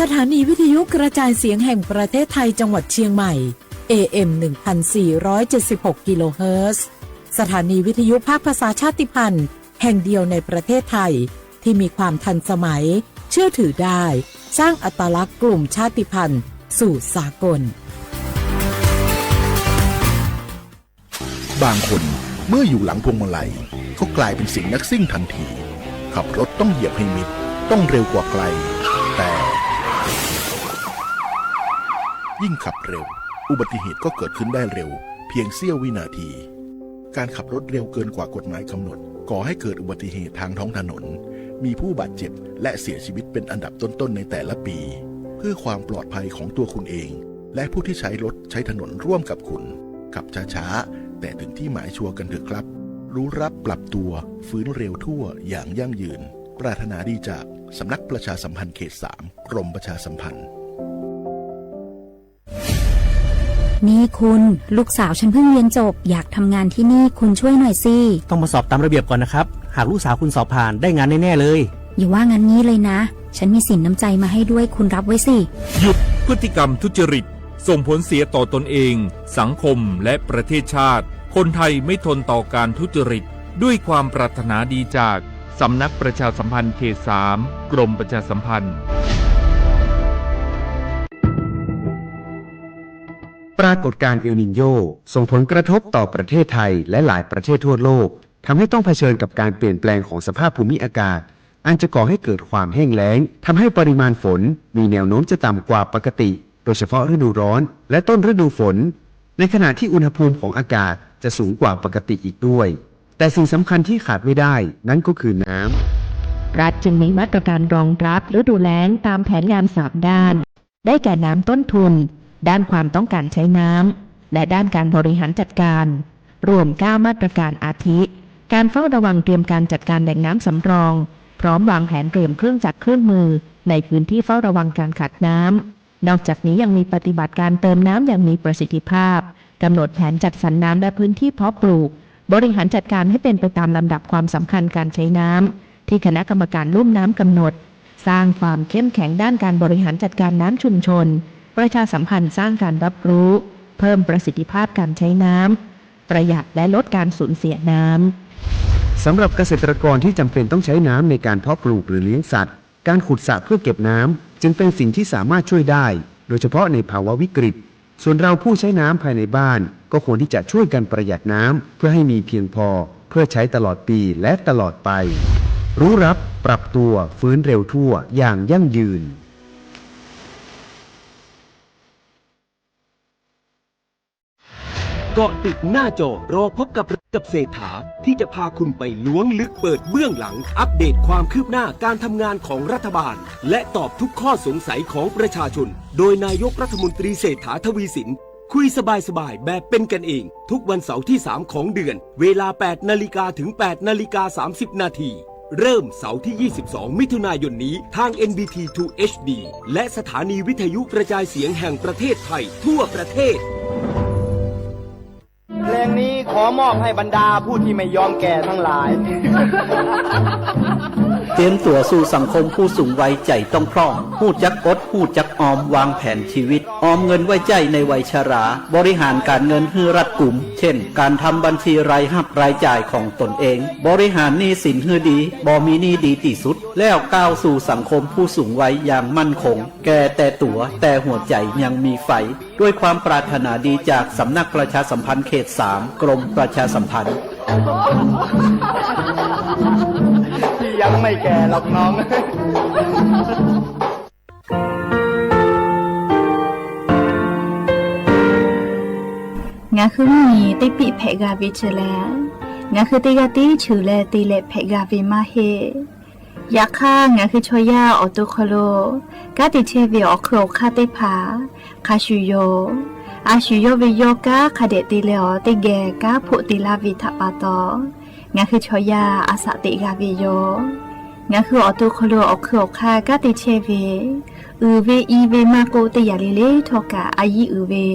สถานีวิทยุกระจายเสียงแห่งประเทศไทยจังหวัดเชียงใหม่ เอ เอ็ม หนึ่งพันสี่ร้อยเจ็ดสิบหก กิโลเฮิรตซ์ สถานีวิทยุภาคภาษาชาติพันธุ์แห่งเดียวในประเทศไทย ที่มีความทันสมัย เชื่อถือได้ สร้างอัตลักษณ์กลุ่มชาติพันธุ์สู่สากล บางคนเมื่ออยู่หลังพวงมาลัยก็กลายเป็นสิ่งนักซิ่งทันที ขับรถต้องเหยียบให้มิด ต้องเร็วกว่าใคร แต่ ยิ่งขับเร็ว อุบัติเหตุก็เกิดขึ้นได้เร็ว เพียงเสี้ยววินาที การขับรถเร็วเกินกว่ากฎหมายกำหนด ก่อให้เกิดอุบัติเหตุทางท้องถนน มีผู้บาดเจ็บและเสียชีวิตเป็นอันดับต้นๆในแต่ละปี เพื่อความปลอดภัยของตัวคุณเอง และผู้ที่ใช้รถใช้ถนนร่วมกับคุณ ขับช้าๆ แต่ถึงที่หมายชัวร์กันเถอะครับ รู้รับปรับตัว ฟื้นเร็วทั่วอย่างยั่งยืน ปรารถนาดีจากสำนักประชาสัมพันธ์เขตสาม กรมประชาสัมพันธ์ นี่คุณ ลูกสาวฉันเพิ่งเรียนจบ อยากทำงานที่นี่ คุณช่วยหน่อยสิ ต้องมาสอบตามระเบียบก่อนนะครับ หากลูกสาวคุณสอบผ่าน ได้งานแน่ๆเลย อย่าว่างั้นงี้เลยนะ ฉันมีสินน้ำใจมาให้ด้วย คุณรับไว้สิ หยุดพฤติกรรมทุจริต ส่งผลเสียต่อตนเอง สังคม และประเทศชาติ คนไทยไม่ทนต่อการทุจริต ด้วยความปรารถนาดีจากสำนักประชาสัมพันธ์เขตสาม กรมประชาสัมพันธ์ ปรากฏการณ์เอลนิโญส่งผลกระทบต่อประเทศไทยและหลายประเทศทั่วโลก ทำให้ต้องเผชิญกับการเปลี่ยนแปลงของสภาพภูมิอากาศ อันจะก่อให้เกิดความแห้งแล้ง ทำให้ปริมาณฝนมีแนวโน้มจะต่ำกว่าปกติ โดยเฉพาะฤดูร้อน และต้นฤดูฝน ในขณะที่อุณหภูมิของอากาศจะสูงกว่าปกติอีกด้วย แต่สิ่งสำคัญที่ขาดไม่ได้ นั่นก็คือน้ำ รัฐจึงมีมาตรการรองรับฤดูแล้งตามแผนงานสามด้าน ได้แก่น้ำต้นทุน ด้านความต้องการใช้น้ำ และด้านการบริหารจัดการ รวมเก้ามาตรการอาทิ การเฝ้าระวังเตรียมการจัดการแหล่งน้ำสำรอง พร้อมวางแผนเตรียมเครื่องจักรเครื่องมือ ในพื้นที่เฝ้าระวังการขาดน้ำ นอกจากนี้ยังมีปฏิบัติการเติมน้ำอย่างมีประสิทธิภาพ กำหนดแผนจัดสรรน้ำและพื้นที่เพาะปลูก บริหารจัดการให้เป็นไปตามลำดับความสำคัญการใช้น้ำ ที่คณะกรรมการลุ่มน้ำกำหนด สร้างความเข้มแข็งด้านการบริหารจัดการน้ำชุมชน ประชาสัมพันธ์สร้างการรับรู้ เพิ่มประสิทธิภาพการใช้น้ำ ประหยัดและลดการสูญเสียน้ำ สำหรับเกษตรกรที่จำเป็นต้องใช้น้ำในการเพาะปลูกหรือเลี้ยงสัตว์ การขุดสระเพื่อเก็บน้ำจึงเป็นสิ่งที่สามารถช่วยได้ โดยเฉพาะในภาวะวิกฤต ส่วนเราผู้ใช้น้ำภายในบ้านก็ควรที่จะช่วยกันประหยัดน้ำ เพื่อให้มีเพียงพอ เพื่อใช้ตลอดปีและตลอดไป รู้รับ ปรับตัว ฟื้นเร็วทั่ว อย่างยั่งยืน เกาะติดหน้าจอ รอพบกับ กับเศรษฐา ที่จะพาคุณไปล้วงลึกเปิดเบื้องหลัง อัปเดตความคืบหน้าการทำงานของรัฐบาล และตอบทุกข้อสงสัยของประชาชน โดยนายกรัฐมนตรีเศรษฐา ทวีสิน คุยสบายๆ แบบเป็นกันเอง ทุกวันเสาร์ที่สามของเดือน เวลาแปดนาฬิกาถึงแปดนาฬิกาสามสิบนาที เริ่มเสาร์ที่ยี่สิบสองมิถุนายนนี้ ทาง เอ็น บี ที ทู เอช ดี และสถานีวิทยุกระจายเสียงแห่งประเทศไทยทั่วประเทศ เพลงนี้ขอมอบให้บรรดาผู้ที่ไม่ยอมแก่ทั้งหลาย เตรียมตั๋วสู่สังคมผู้สูงวัย ใจ๋ต้องพร่อง ฮู้จักอด ฮู้จักออม วางแผนชีวิต ออมเงินไว้ใจ๊ในวัยชรา บริหารการเงินหื้อรัดกุม เช่น การทำบัญชีรายฮับรายจ่ายของตนเอง บริหารหนี้สินหื้อดี บ่มีหนี้ดีตี้สุด แล้วก้าวสู่สังคมผู้สูงวัยอย่างมั่นคง แก่แต่ตั๋ว แต่หัวใจ๋ยังมีไฟ ด้วยความปรารถนาดีจากสำนักประชาสัมพันธ์เขตสาม กรมประชาสัมพันธ์ พี่ยังไม่แก่หรอกน้อง Ngaˬ hui mvuhˇ miˬ teˇ piˆ hpehꞈ g'a ve chi leh, ngaˬ hui teˇ g'aˇ tiˉ cheuˬ leh te leh hpehꞈ g'a ve maˇ heˆ. Yaꞈ hk'aˇ, ngaˬ hui chaw yaˇ awˬ to hk'aw lo kanˉ te chehˇ ve awˬ hk'eun awˬ hk'aˇ teˇ hpaˍ hk'a shuˍ yoˬ. A shuˍ yawˇ ve yawˇ kanˉ hk'a dehꞈ te leh awˬ teˇ geh kanˉ hpoˆ te laˇ ve htaꞈ pa taw, ngaˬ hui chaw yaˇ a shaꞈ teꞈ g'a ve yoˬ. Ngaˬ hui awˬ to hk'aw lo awˬ hk'eun awˬ hk'aˇ kanˉ te chehˇ ve, uiˍ ve i ve maˇ k'oˆ, teˇ yanˇ le le htawˇ kaꞈ a yiˇ uiˍ ve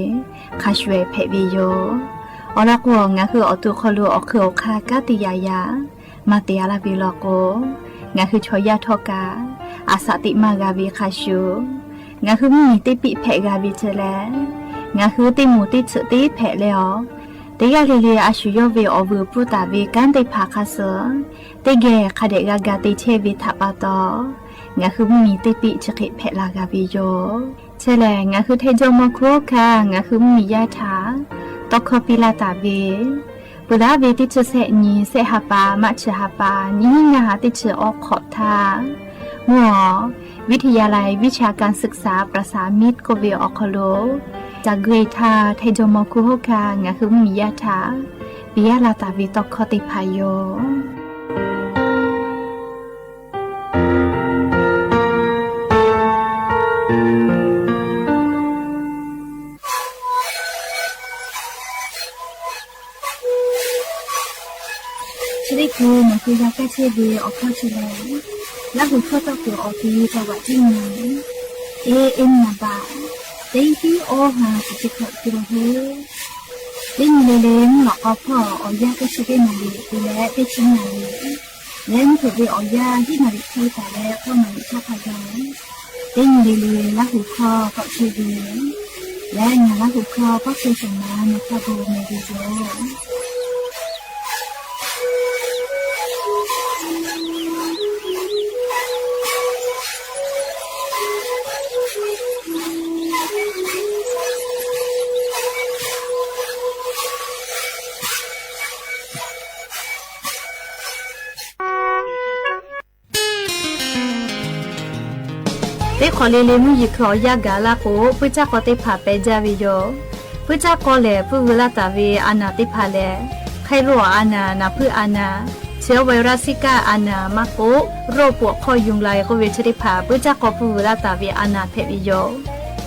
hk'a shuˍ ehˍ hpehꞈ ve yoˬ. Awˬ lawn k'o, ngaˬ hui awˬ to hk'aw lo awˬ hk'eun awˬ hk'aˇ kanˉ te yaꞈ yaꞈ maˇ te a laˇ ve law k'o, ngaˬ hui chaw yaˇ htawˇ kaꞈ a shaꞈ teꞈ maˇ g'a ve hk'a shuˍ, Ngaˬ hui mvuhˇmiˬ teˇ piˆ hpehꞈ g'a ve ceh leh, ngaˬ hui teˇ moˍ teˇ tsuhꞈ teˇ hpehꞈ leh awˬ, teˇ g'aˇ le le a shu yawˇ ve awˬ vuiˬ pfuhˇ taˍ ve kanˉ teˇ hpaˍ hk'a suh teˇ geh hk'a dehꞈ g'a ga te chehˇ ve htaꞈ pa taw, ngaˬ hui mvuhˇmiˬ teˇ piˆ chi hk'e hpehꞈ la g'a ve yoˬ. Chi lehˬ, ngaˬ hui Htaiˇ jawˇmawˇ hkunˉ hawˉ hkanˇ ngaˬ hui mvuhˇmiˬ yaˇ htaꞈ tawˇ hkawˇ piˇ laˇ taˍ ve, peuˬ laˇ ve teˇ chi sehˆ nyi sehˆ ha pa, maˇ chi ha pa, nyiˇ hinˉ ngaˇ ha teˇ chi awˬ hk'awꞈ htaˇ, mvuhˇ awˬ วิทยาลัยวิชาการศึกษา ประสานมิตร k'oˆ ve awˬ hk'aw lo, ca gui htaˇ Htaiˇ jawˇmawˇ hkunˉ hawˉ hkanˇ ngaˬ hui mvuhˇmiˬ yaˇ htaꞈ piˇ laˇ taˍ ve tawˇ hkawˇ teˇ hpaˍ yoˬ. Chi teˇ hkui nawˬ hui g'a kaˇ chehˇ ve awˬ hkawˇ chi lehˬ, Laˇ hu hkawˇ tawˆ kuiˬ awˬ ti taˇ vaꞈ tiˉ nyi, e e naˍ baꞈ teˇ hiˉ awˇ ha chi teˇ hkawꞈ te la hoˉ. Teˇ nyi le le mvuhˇ lawꞈ k'aw hpawˇ awˬ yanˇ teˇ chi teˇ naˍ riˍ te leh teˇ chi naˍ riˍ leh mvuhˇ hpeuꞈ ve awˬ yanˇ hiˉ naˍ riˍ hk'e taˍ leh k'awˇ naˍ riˍ htaˇ hk'a gaˬ, teˇ nyi le le Laˇ hu hkawˇ tawˆ chehˇ ve leh ngaˬ Laˇ hu hkawˇ pawˆ chehˇ shawˍ ma nawˬ hk'a gaˬ meh ve yoˬ. Teˇ hk'awꞈ le le mvuhˇ yeˬ hkui awˬ yanˇ gaˬ laˇ k'o, puiˉ caˇ k'aw teˇ hpaˍ peh jaˇ ve yoˬ. Puiˉ caˇ k'aw lehˬ, puiˇ veu laˇ taˍ ve a naˍ teˇ hpaˍ lehˬ, hk'e lo awˬ a naˍ, naˍ puiˉ a naˍ, เชื้อไวรัสซิก้า a naˍ maˇ k'oˆ โรคปวดข้อยุงลาย k'oˆ ve chi teˇ hpaˍ puiˉ caˇ k'aw puiˇ veu laˇ taˍ ve a naˍ hpehꞈ ve yoˬ.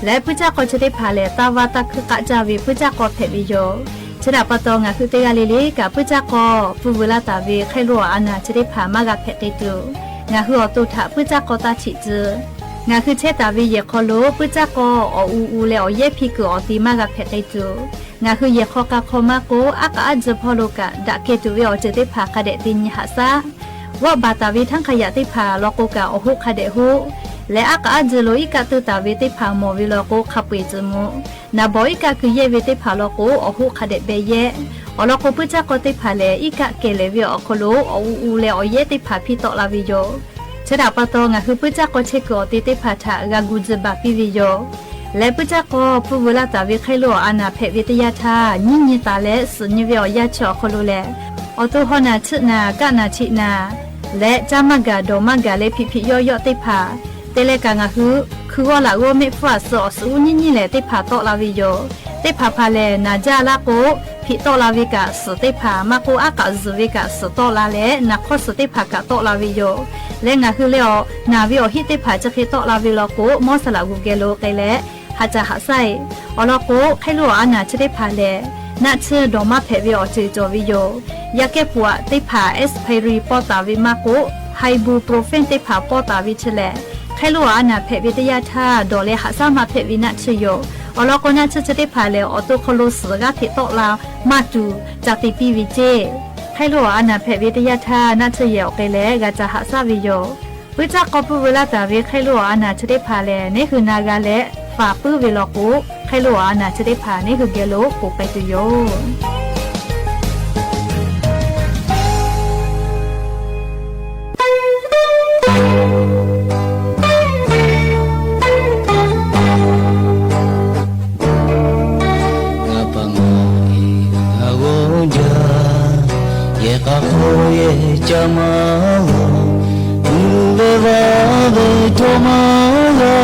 Leh puiˉ caˇ k'aw chi teˇ hpaˍ lehˬ, taˇ vaˇ taˇ hkuiˇ k'aˆ caˇ ve puiˉ caˇ k'aw hpehꞈ ve yoˬ. Chi htaꞈ pa taw, ngaˬ hui teˇ g'aˇ le le kaꞈ puiˉ caˇ k'aw puiˇ veu laˇ taˍ ve hk'e lo awˬ a naˍ chi teˇ hpaˍ maˇ g'a hpehꞈ k'ai tuˬ, ngaˬ hui awˬ to htaꞈ puiˉ caˇ k'aw taˇ chiꞈ tcuh. Ngaˬ hui chehˇ taˍ ve yehˬ hk'aw lo puiˉ caˇ k'aw awˬ u u leh awˬ yehˉ hpiˇ kuiˬ awˬ te maˇ g'a hpehꞈ k'ai tuˬ, ngaˬ hui yehˬ hk'aw k'a hk'aw maˇ k'oˆ, aˉ k'aꞈ aˉ jeu hpawˇ lo kaꞈ daꞈ keh tuˬ ve awˬ ceuˬ teˇ hpaˍ hk'a dehꞈ te nyi haꞈ shaˉ. G'awˆ baˬ taˍ ve htaˇ hk'a yaꞈ teˇ hpaˍ law k'o kaꞈ awˬ hoˆ hk'a dehꞈ hoˆ. Leh aˉ k'aꞈ aˉ jeu lo iˉ kaˆ teuˇ taˍ ve teˇ hpaˍ mawˬ ve law k'o hk'a peu eˬ tcuh mvuh. Naˍ bawˬ iˉ kaˆ keu yehˇ ve teˇ hpaˍ law k'o awˬ hoˆ hk'a dehꞈ beh yehˇ. Awˬ lawn k'o, puiˉ caˇ k'aw teˇ hpaˍ lehˬ, iˉ kaˆ kehˬ lehˬ ve awˬ hk'aw lo awˬ u u leh awˬ yehˉ teˇ hpaˍ hpiˇ tawˆ la ve yoˬ. Chi htaꞈ pa taw, ngaˬ hui puiˉ caˇ k'aw chehˇ kuiˬ awˬ te teˇ hpaˍ htaꞈ g'a gu tcuh baˬ piˇ ve yoˬ. Leh puiˉ caˇ k'aw puiˇ veu laˇ taˍ ve hk'e lo awˬ a naˍ hpehꞈ ve teˇ yanˇ htaˇ, nyiˉ nyi taˍ leh suhˍ nyi ve awˬ yanˇ chi awˬ hk'aw lo lehˬ, awˬ to haw naˬ chiˆ naˬ, kaˆ naˬ chiˆ naˬ, leh caˇ maˇ gaˬ dawˬ maˇ gaˬ leh hpiꞈ hpiꞈ yawˇ yawˆ teˇ hpaˍ te leh kaꞈ ngaˬ hui hkui g'awˇ laꞈ g'awˇ mehˆ hpfuhˇ aˬ suh awˬ suhˍ uˉ nyiˉ nyiˉ lehˬ teˇ hpaˍ tawˆ la ve yoˬ. Teˇ hpaˍ hpaˍ lehˬ, naˍ jaˇ laˇ k'o, hpiꞈ tawˆ la ve kaꞈ suhˍ teˇ hpaˍ maˇ k'oˆ, aˉ k'aꞈ zuhˬ ve kaꞈ suhˍ tawˆ la leh naˍ hk'awˇ suhˍ teˇ hpaˍ kaꞈ tawˆ la ve yoˬ. Leh ngaˬ hui leh awˬ naˬ ve awˬ hiˆ teˇ hpaˍ chi hk'e tawˆ la ve law k'o, mawˇ saˍ laꞈ g'uˬ geh lo k'ai leh ha caꞈ haꞈ shaˉ eˬ. Awˬ lawn k'o, hk'e lo awˬ a naˍ chi teˇ hpaˍ lehˬ, naˆ tsuhˇ dawˬ maˇ hpehꞈ ve awˬ ceuˬ cawˬ ve yoˬ. Yaꞈ kehˉ pfuhˍ aꞈ teˇ hpaˍ aspirin pawˇ taˍ ve maˇ k'oˆ, ibuprofen teˇ hpaˍ pawˇ taˍ ve chi lehˬ, hk'e lo awˬ a naˍ hpehꞈ ve teˇ yanˇ htaˇ dawˬ leh haꞈ shaˉ maˇ hpehꞈ ve naˆ tsuhˇ yoˬ. Awˬ lawn k'o, naˆ tsuhˇ chi teˇ hpaˍ lehˬ, awˬ to hk'aw lo suhˍ g'aˇ hteꞈ tawˆ la maˇ tuˬ ca te piˇ ve ceˇ. Hk'e lo awˬ a naˍ hpehꞈ ve teˇ yanˇ htaˇ naˆ tsuhˇ yehˬ awˬ k'ai leh g'a ca haꞈ shaˉ ve yoˬ. Puiˉ caˇ k'aw puiˇ veu laˇ taˍ ve hk'e lo awˬ a naˍ chi teˇ hpaˍ lehˬ, neˉ hui na g'a leh faˍ puiˉ ve law k'o, hk'e lo awˬ a naˍ chi teˇ hpaˍ neˉ hui geh lo k'oꞈ k'ai tuˬ yoˬ. Ngaˬ pa ngaˬ e a g'awˇ jaˇ, yehˬ k'a hk'aw yehˬ ca maˇ g'a, uˉ ve vaˇ ve htawˇ maˇ g'a,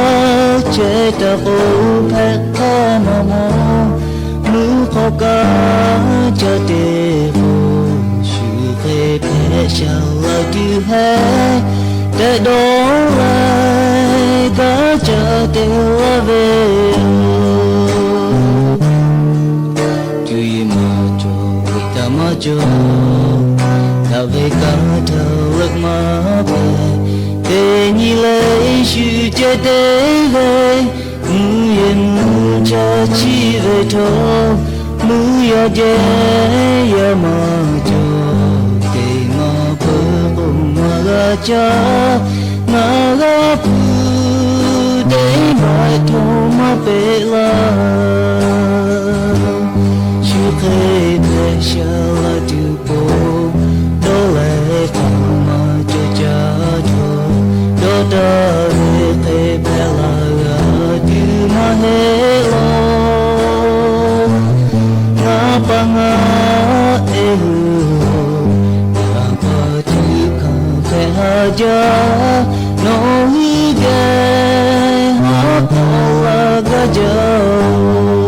chehˇ taˍ k'o hpehꞈ hk'aˇ maˇ mawˬ, mvuhˇ hk'aw kaꞈ ca te k'o, shu hk'e hpehꞈ shaˍ laˇ tuˬ hehˉ, tehꞈ dawˇ leh kaꞈ ca te laˇ ve yoˬ. Cuˇ yiˍ maˇ cawˬ, ve taˇ maˇ cawˬ, daꞈ ve kaꞈ htaˇ leuˆ maˇ hpehꞈ, teˇ nyi leh Yeˍsuˆ ceh te ve, mvuhˇ yeˬ mvuhˇ cha chiˇ ve htawˇ, mvuhˇ yaˇ jehˇ yaˇ maˇ cawˬ, teˇ maˇ peuˬ k'o maˇ g'a caˇ, maˇ g'a pfuhˇ teˇ maˇ htaˇ htoꞈ maˇ peꞈ laˇ. Shu hk'e hpehꞈ sha la tuˬ po, dawˇ leh hk'a maˇ cawˬ caˇ cawˬ, dawˇ taˍ ve hk'e hpehꞈ la g'a tuˬ maˇ heˆ law. Ngaˬ pa ngaˬ ehˉ hui, yaꞈ pa tuˬ hkanˍ hpehꞈ haˍ jaˇ. Nawˬ hui geh haˉ hk'awꞈ la gaˇ jaˇ-oˬ.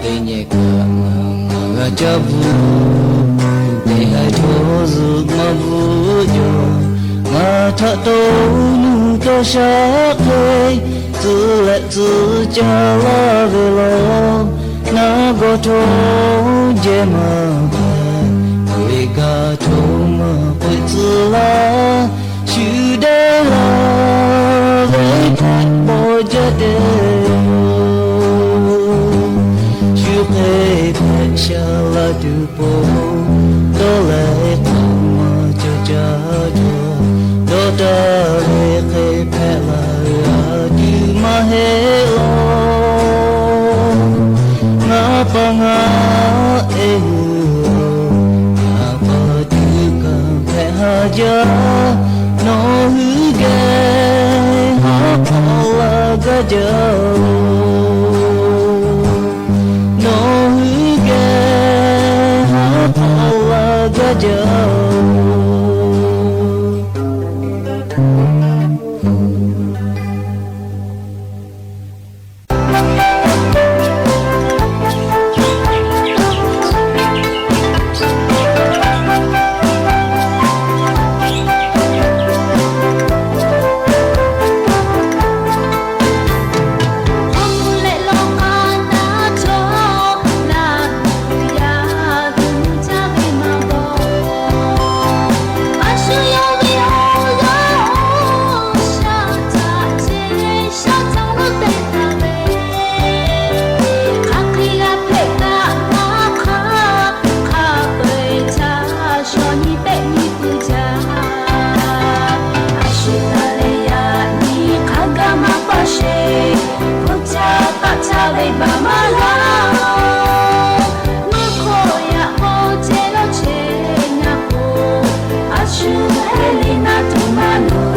Teˇ nyi kaꞈ ngaˬ g'a caˇ bvuhꞈ, teˇ haiˬ chaw zuhꞈ maˇ bvuhꞈ jaw. Ngaˬ htaꞈ taw nuˇ tawˇ shaˉ hk'e, tcuh leh tcuh caˇ laˇ ve law. Naˉ gawˇ htaw jehˇ maˇ hpehꞈ, teˇ g'aˇ htaw maˇ k'oˆ tcuh laˇ. Shu dehꞈ laˇ ve htaꞈ paw jaˇ te-oˬ. Shu hk'e hpehꞈ sha la tuˬ po, dawˇ leh hk'a maˇ cawˬ caˇ cawˬ, dawˇ taˍ ve hk'e hpehꞈ la g'a tuˬ maˇ heˆ law. Ngaˬ pa ngaˬ ehˉ hui-oˬ, yaꞈ pa tuˬ hkanˍ hpehꞈ haˍ jaˇ. Nawˬ hui geh haˉ hk'awꞈ la gaˇ jaˇ-oˬ. Nawˬ hui geh haˉ hk'awꞈ la gaˇ jaˇ-oˬ. Hk'aˬ hk'e g'a hpehꞈ kaꞈ maˇ hk'aˇ, hk'a peu-eˬ htaˇ shaw nyi pehˆ nyi pui jaˇ. A shu taˍ leh yaꞈ nyi hk'a gaˇ maˇ paˇ sheˍ, hpu caˇ paˆ caˇ ve baˬ maˇ g'a-oˬ. Mvuhˇ hk'oˆ yaꞈ k'aw ceh lawˇ chehˇ nyaˇ k'o, a shu heh liꞈ na tuˬ maˇ loˍ.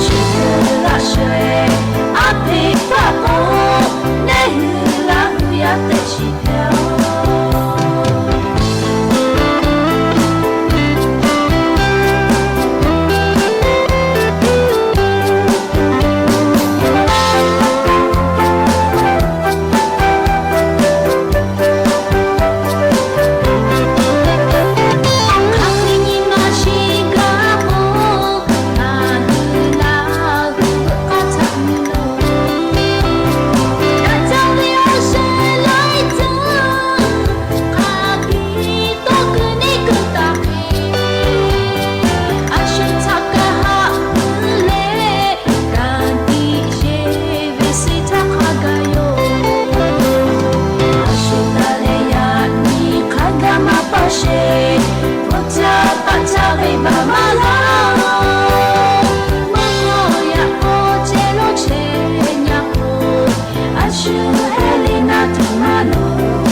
Shu hk'e g'a shuˍ-eˬ, a hpeꞈ hpaˆ k'o, neˇ hui Laˇ hu yaˇ tehꞈ shiˍ hpehꞈ-oˬ. Kaꞈ tiꞈ yeˬ ve suh htaˇ hk'a gaˬ yoˬ. A shu taˍ leh yaꞈ nyi hk'a gaˇ maˇ paˇ sheˍ, hpu caˇ paˆ caˇ ve baˬ maˇ g'a-oˬ. Mvuhˇ hk'oˆ yaꞈ k'aw ceh lawˇ chehˇ nyaˇ k'o, a shu heh liꞈ na tuˬ maˇ loˍ.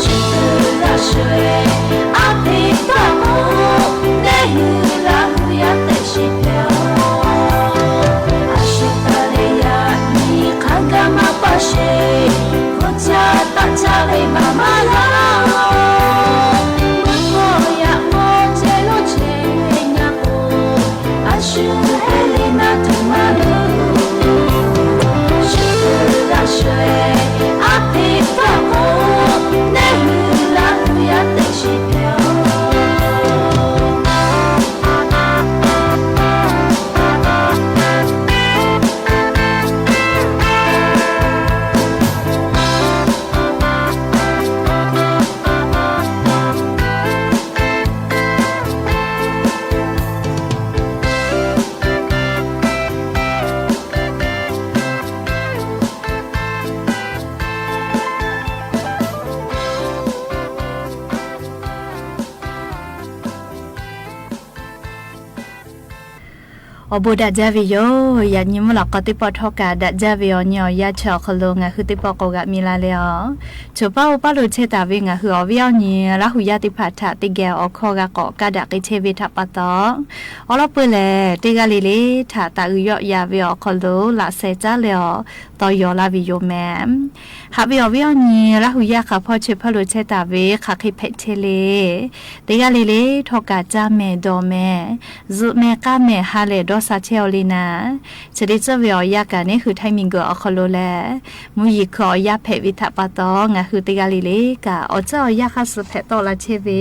Shu hk'e g'a shuˍ-eˬ, a hpeꞈ hpaˆ k'o, neˇ hui Laˇ hu yaˇ tehꞈ shiˍ hpehꞈ-oˬ. A shu taˍ leh yaꞈ nyi hk'a gaˇ maˇ paˇ sheˍ, hpu caˇ paˆ caˇ ve baˬ maˇ g'a-oˬ. Awˬ bon daꞈ jaˇ ve yoˬ. Yaꞈ nyi mvuhˇ lawꞈ k'aw teˇ pawˆ htawˇ kaꞈ daꞈ jaˇ ve awˬ nyi awˬ yanˇ chi awˬ hk'aw lo ngaˬ hui teˇ pawˆ k'awꞈ g'aꞈ mi la leh a, choˬ paˇ oˇ paˇ lo chehˇ taˍ ve ngaˬ hui awˬ viˉ awˬ nyi Laˇhuˍ yaˇ teˇ hpaˍ htaꞈ teˇ geh awˬ hkawˇ g'a k'awꞈ kaˇ daꞈ k'ai chehˇ ve htaꞈ pa taw, awˬ lawn peuˬ lehˬ teˇ g'aˇ le le htaꞈ taˍ uiˍ yawˆ yan ve awˬ hk'aw lo laꞈ sheh caˉ leh awˬ taw yaw laˇ ve yoˬ mehˍ. Haꞈ ve awˬ viˉ awˬ nyi Laˇhuˍ yaˇ hk'aˬ hpawˇ chi hpawˇ lo chehˇ taˍ ve hk'aˬ hk'e hpehꞈ chehˇ le. Teˇ g'aˇ le le htawˇ kaꞈ caˇ mehˍ dawˬ mehˍ, zuhꞈ mehˍ k'aˇ mehˍ ha lehˬ dawˇ sha chehˇ aw le naˍ. Chi teˇ tcuhˇ ve awˬ yanˇ kaꞈ neˉ hui htaiˇ miˬ guiˬ awˬ hk'aw lo lehˬ, mvuhˇ yeˬ hkui awˬ yanˇ hpehꞈ ve htaꞈ pa taw ngaˬ hui teˇ g'aˇ le le kaꞈ awˬ tcuhˇ awˬ yanˇ hk'aˇ suh hpehꞈ tawˆ la chehˇ ve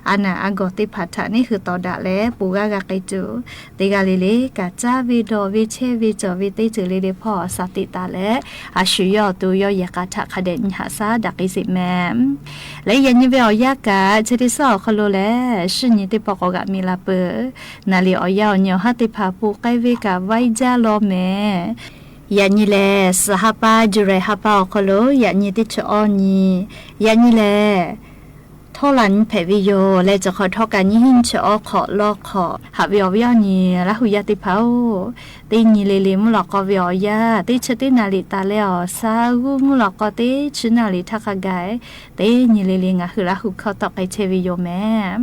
a naˬ a gawˬ teˇ hpaˍ htaꞈ neˉ hui tawˍ daꞈ leh ponˬ g'aˇ g'a k'ai tuˬ, teˇ g'aˇ le le kaꞈ caˇ ve dawˬ ve chehˇ ve cawˬ ve teˇ ceuˬ le le hpawˇ a shaˍ teꞈ taˍ leh, a shu yawˇ awˬ to yawˇ yehˬ k'a htaꞈ hk'a dehꞈ nyi haꞈ shaˉ daꞈ k'ai sheˍ mehˍ. Leh yaꞈ nyi ve awˬ yanˇ kaꞈ chi teˇ suhˉ awˬ hk'aw lo lehˬ, shiˉ nyi teˇ pawˆ k'awꞈ g'aꞈ mi la peuˬ. Naˍ liꞈ awˬ yanˇ awˬ nyi awˬ haˉ teˇ hpaˍ poˬ k'ai ve kaꞈ vaiˇ jaˇ law mehˍ. Yaꞈ nyi lehˬ suhˍ ha pa July ha pa awˬ hk'aw lo yaꞈ nyi teˇ chi awˇ nyi, yaꞈ nyi lehˬ htawˇ laˬ nyi hpehꞈ ve yoˬ leh, cawˬ hk'awꞈ htawˇ kaꞈ nyiˇ hinˉ chi awˇ hk'awꞈ lawˇ hk'awꞈ. Haꞈ ve awˬ viˉ awˬ nyi Laˇhuˍ yaˇ teˇ hpaˍ-oˬ, teˇ nyi le le mvuhˇ lawꞈ k'aw ve awˬ yanˇ teˇ chi teˇ naˍ liꞈ taˍ leh awˬ shaˉ g'uˇ mvuhˇ lawꞈ k'aw teˇ chi naˍ liꞈ htaˇ hk'a gaˬ, teˇ nyi le le ngaˬ hui Laˇhuˍ hkawˇ tawˆ k'ai chehˇ ve yoˬ mehˍ.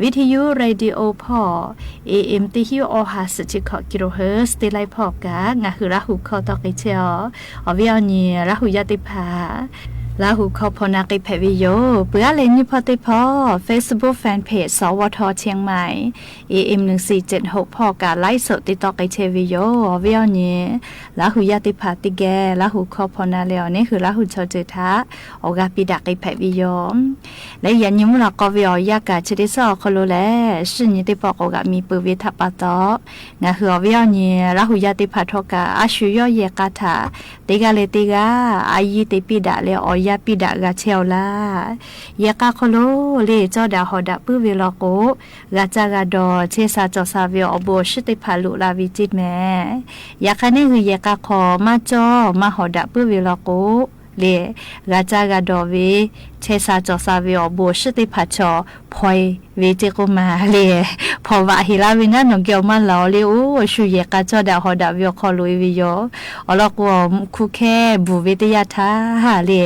Viˇ hteˇ yuˇ radio hpawˇ, A M teˇ hinˉ awˬ ha suhˍ chi hkawꞈ kilohertz teˇ laiˉ hpawˇ kaꞈ ngaˬ hui Laˇhuˍ hkawˇ tawˆ k'ai chehˇ aw. Awˬ viˉ awˬ nyi Laˇhuˍ yaˇ teˇ hpaˍ, Laˇhuˍ hkawˇ hpaw na k'ai hpehꞈ ve yoˬ. Peuˬ aˉ leh nyiˇ hpawˇ teˇ hpawˇ Facebook fan page สวท เชียงใหม่ A M หนึ่งสี่เจ็ดหก hpawˇ kaꞈ ไลฟ์สด te tawˆ k'ai chehˇ ve yoˬ. Awˬ viˉ awˬ nyi Laˇhuˍ yaˇ teˇ hpaˍ teˇ geh Laˇhuˍ hkawˇ hpaw na leh awˬ neˉ hui Laˇhuˍ chaw ceuˬ htaꞈ awˬ g'aˇ piˇ daꞈ k'ai hpehꞈ ve yoˬ. Leh yaꞈ nyi mvuhˇ lawꞈ k'aw ve awˬ yanˇ kaꞈ chi teˇ suhˉ awˬ hk'aw lo lehˬ, shiˉ nyi teˇ pawˆ k'awꞈ g'aꞈ mi peuˬ ve htaꞈ pa taw, ngaˬ hui awˬ viˉ awˬ nyi Laˇhuˍ yaˇ teˇ hpaˍ htawˇ kaꞈ a shu yawˇ yehˬ k'a htaꞈ teˇ g'aˇ leh teˇ g'aˇ a yiˇ te piˇ daꞈ leh awˬ yanˇ piˇ daꞈ g'a chehˇ aw laˇ. Yehˬ k'a hk'aw lo le cawˇ daꞈ hawˍ daꞈ puiˉ ve law k'o, g'a caˇ g'a dawˬ chehˇ sha cawˬ sha ve awˬ bon awˬ shiˉ teˇ hpaˍ loꞈ la ve ceˇ mehˍ. Yaꞈ hk'aˇ neˉ hui yehˬ k'a hk'aw maˇ cawˇ maˇ hawˍ daꞈ puiˉ ve law k'o, le g'a caˇ g'a dawˬ ve chehˇ sha cawˬ sha ve awˬ bon awˬ shiˉ teˇ hpaˍ chaw hpaw e ve ceˇ k'oˆ ma le. Hpaw vaꞈ heˍ laˇ ve naˉ nawˬ geh awˬ maˇ laˬ awˬ le, oˇ shu yehˬ k'a cawˇ daꞈ hawˍ daꞈ ve awˬ hk'aw loꞈ e ve yoˬ. Awˬ lawn k'o, hkuˇ hkehˇ bvuhˬ ve teˇ yanˇ htaˇ le,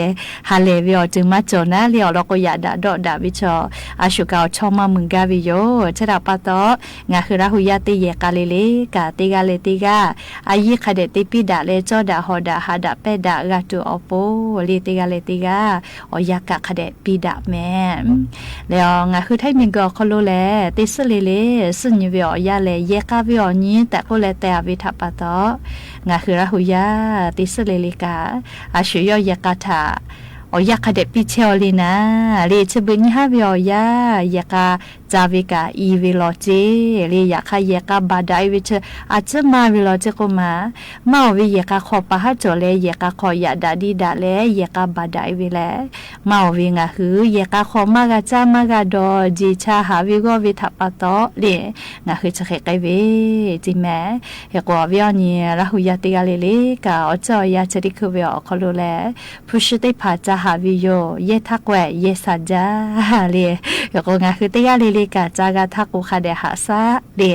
ha lehˬ ve awˬ ceuˬ maˇ cawˬ naˉ le, awˬ lawn k'o, yaꞈ daꞈ dawˆ daꞈ ve chaw a shu kaꞈ awˬ chawˇ maˇ mui gaˇ ve yoˬ. Chi htaꞈ pa taw, ngaˬ hui Laˇhuˍ yaˇ teˇ yehˬ k'a le le kaꞈ teˇ g'aˇ leh teˇ g'aˇ a yiˇ hk'a dehꞈ te piˇ daꞈ leh cawˇ daꞈ hawˍ daꞈ haꞈ daꞈ pehnˇ daꞈ g'a tuˬ awˬ pon le, teˇ g'aˇ leh teˇ g'aˇ awˬ yanˇ kaꞈ hk'a dehꞈ piˇ daꞈ mehˍ. Leh awˬ ngaˬ hui htaiˇ miˬ guiˬ awˬ hk'aw lo lehˬ, teˇ suhˉ le le suhˉ nyi ve awˬ yanˇ lehˬ, yehˬ k'a ve awˬ nyi tehꞈ k'oˆ leh teh a ve htaꞈ pa taw, ngaˬ hui Laˇhuˍ yaˇ teˇ suhˉ le le kaꞈ a shu yawˇ yehˬ k'a htaꞈ awˬ yanˇ hk'a dehꞈ piˇ chehˇ aw le naˍ le. Chi beuꞈ nyiˇ haˉ ve awˬ yanˇ yehˬ k'a ca ve kaꞈ i ve law ceˇ le. Yaꞈ hk'aˇ yehˬ k'a baˬ daꞈ e ve chi a ciˉ maˇ ve law ceˇ k'oˆ ma, maˇ awˬ ve yehˬ k'a hk'aw pa haˉ cawˬ leh yehˬ k'a hk'aw yaꞈ daꞈ diˇ daꞈ leh yehˬ k'a baˬ daꞈ e ve leh, maˇ awˬ ve ngaˬ hui yehˬ k'a hk'aw maˇ g'a caˇ maˇ g'a dawˬ jeˬ cha haˍ ve g'awˇ ve htaꞈ pa taw le, ngaˬ hui chi hk'e k'ai ve ceˇ mehˍ. Hk'e k'o, awˬ viˉ awˬ nyi Laˇhuˍ yaˇ teˇ g'aˇ le le kaꞈ awˬ ceuˬ awˬ yanˇ chi teˇ hkui ve awˬ hk'aw lo lehˬ, hpu shi teˇ hpaˍ ca haˍ ve yoˬ. Yehˇ htaˇ k'awehꞈ yehˇ sha jaˇ le. Hk'e k'o, ngaˬ hui teˇ g'aˇ le le kaꞈ ca g'a htaˇ k'o hk'a dehꞈ haꞈ shaˉ le.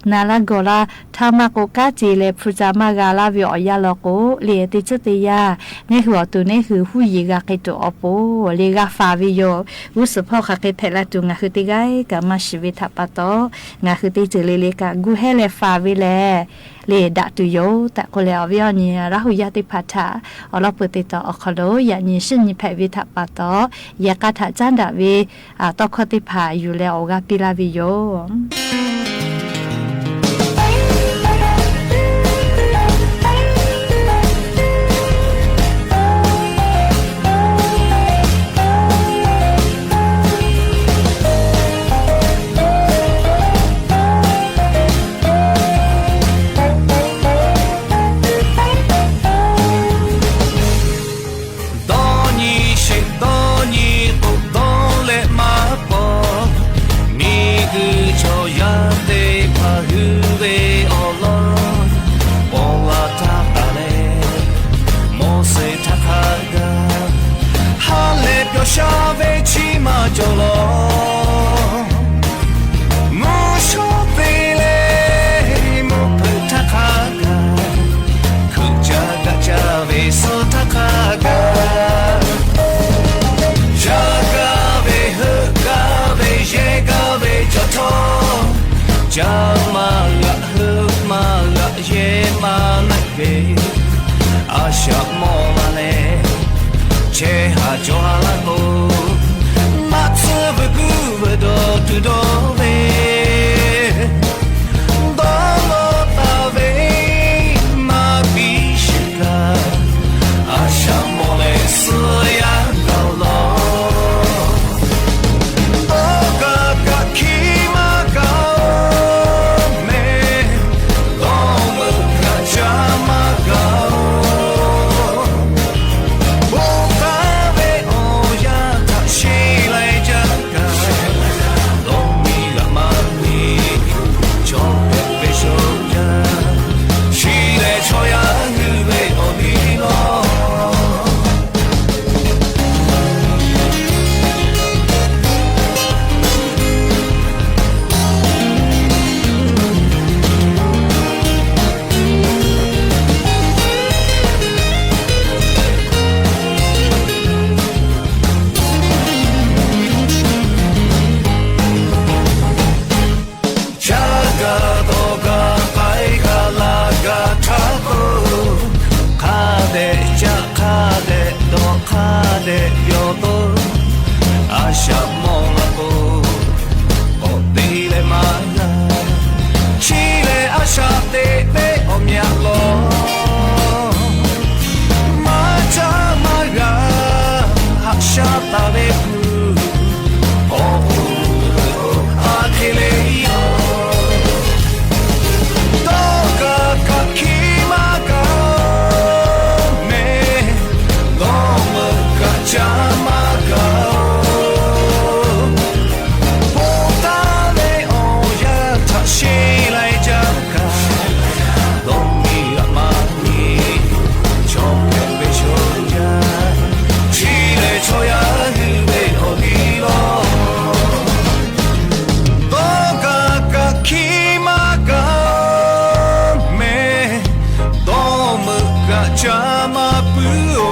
Na laˇ gawˬ laˇ htaˇ maˇ k'o, kanˉ te leh hpu ca maˇ g'a laˇ ve awˬ yanˇ law k'o le, teˇ ceuˬ teˇ yanˇ neˉ hui awˬ to neˉ hui huˉ yiˍ g'a hk'e tuˬ awˬ pon le g'a faˍ ve yoˬ. G'uˇ suhˍ hpawˇ hk'aˬ hk'e hpehꞈ la tuˬ ngaˬ hui teˇ g'aˇ kaꞈ maˇ shiˍ ve htaꞈ pa taw, ngaˬ hui teˇ ceuˬ le le kaꞈ gu hehˇ leh faˍ ve lehˬ, le daꞈ tuˬ yoˬ tehꞈ k'oˆ leh, awˬ viˉ awˬ nyi Laˇhuˍ yaˇ teˇ hpaˍ htaꞈ awˬ lawn peuˬ te taw awˬ hk'aw lo yaꞈ nyi shiˉ nyi hpehꞈ ve htaꞈ pa taw, yehˬ k'a htaꞈ caˉ daꞈ ve tawˇ hkawˇ teˇ hpaˍ yuˬ leh awˬ g'aˇ piˇ laˇ ve yoˬ. Dawˇ nyi sheˍ dawˇ nyi k'o dawˇ leh maˇ paw, miˬ guiˬ chaw yaˇ Caˇ maˇ g'aꞈ, heuˆ maˇ g'aꞈ, yehˇ maˇ na ve, a shaꞈ mawˬ la leh, chehˇ haˍ cawˬ ha laˇ k'o, maˇ tcuhˉ ve kuˉ ve dawˇ tuˬ dawˇ ve, dawˇ lawˬ taˍ ve, maˇ piˇ shiˍ kaꞈ, a shaꞈ mawˬ leh suh yaˇ gaˬ law. Dawˇ kaꞈ kaꞈ hkiˇ maˇ gaˬ-oˬ mehˍ, dawˇ meuꞈ kaꞈ caˇ maˇ gaˬ-oˬ. Bon taˍ ve awˬ yanˇ htaꞈ sheˍ leh jaˇ kaꞈ, dawˇ miˇ g'aꞈ maˇ miˇ, chaw hpehꞈ ve shoˍ jaˇ, chi lehˬ chaw yaˇ hui ve awˬ liˇ lawˬ. Chaˇ gaˬ dawˬ gaˬ k'ai gaˬ laˬ gaˬ htaˇ k'o, hk'a dehꞈ caˆ hk'a dehꞈ dawˬ hk'a dehꞈ yawˬ to, a shaꞈ mawˬ la k'o, k'awꞈ te leh maˇ g'a. Chi lehˬ a shaꞈ teꞈ ve awˬ meh aꞈ lawˬ, maˇ caˇ maˇ g'a, haꞈ shaˉ taˍ ve kuˬ, awˬ k'oˍ aˬ hk'e le yoˬ. Dawˇ kaꞈ kaꞈ hkiˇ maˇ gaˬ-oˬ mehˍ, dawˇ meuꞈ kaꞈ caˇ maˇ gaˬ-oˬ. Bon taˍ ve awˬ yanˇ htaꞈ sheˍ leh jaˇ kaꞈ, dawˇ miˇ g'aꞈ maˇ miˇ, chaw hpehꞈ ve shoˍ jaˇ, chi lehˬ chaw yaˇ hui ve awˬ liˇ lawˬ. Dawˇ kaꞈ kaꞈ hkiˇ maˇ gaˬ mehˍ, dawˇ meuꞈ kaꞈ caˇ maˇ puiˉ-oˬ.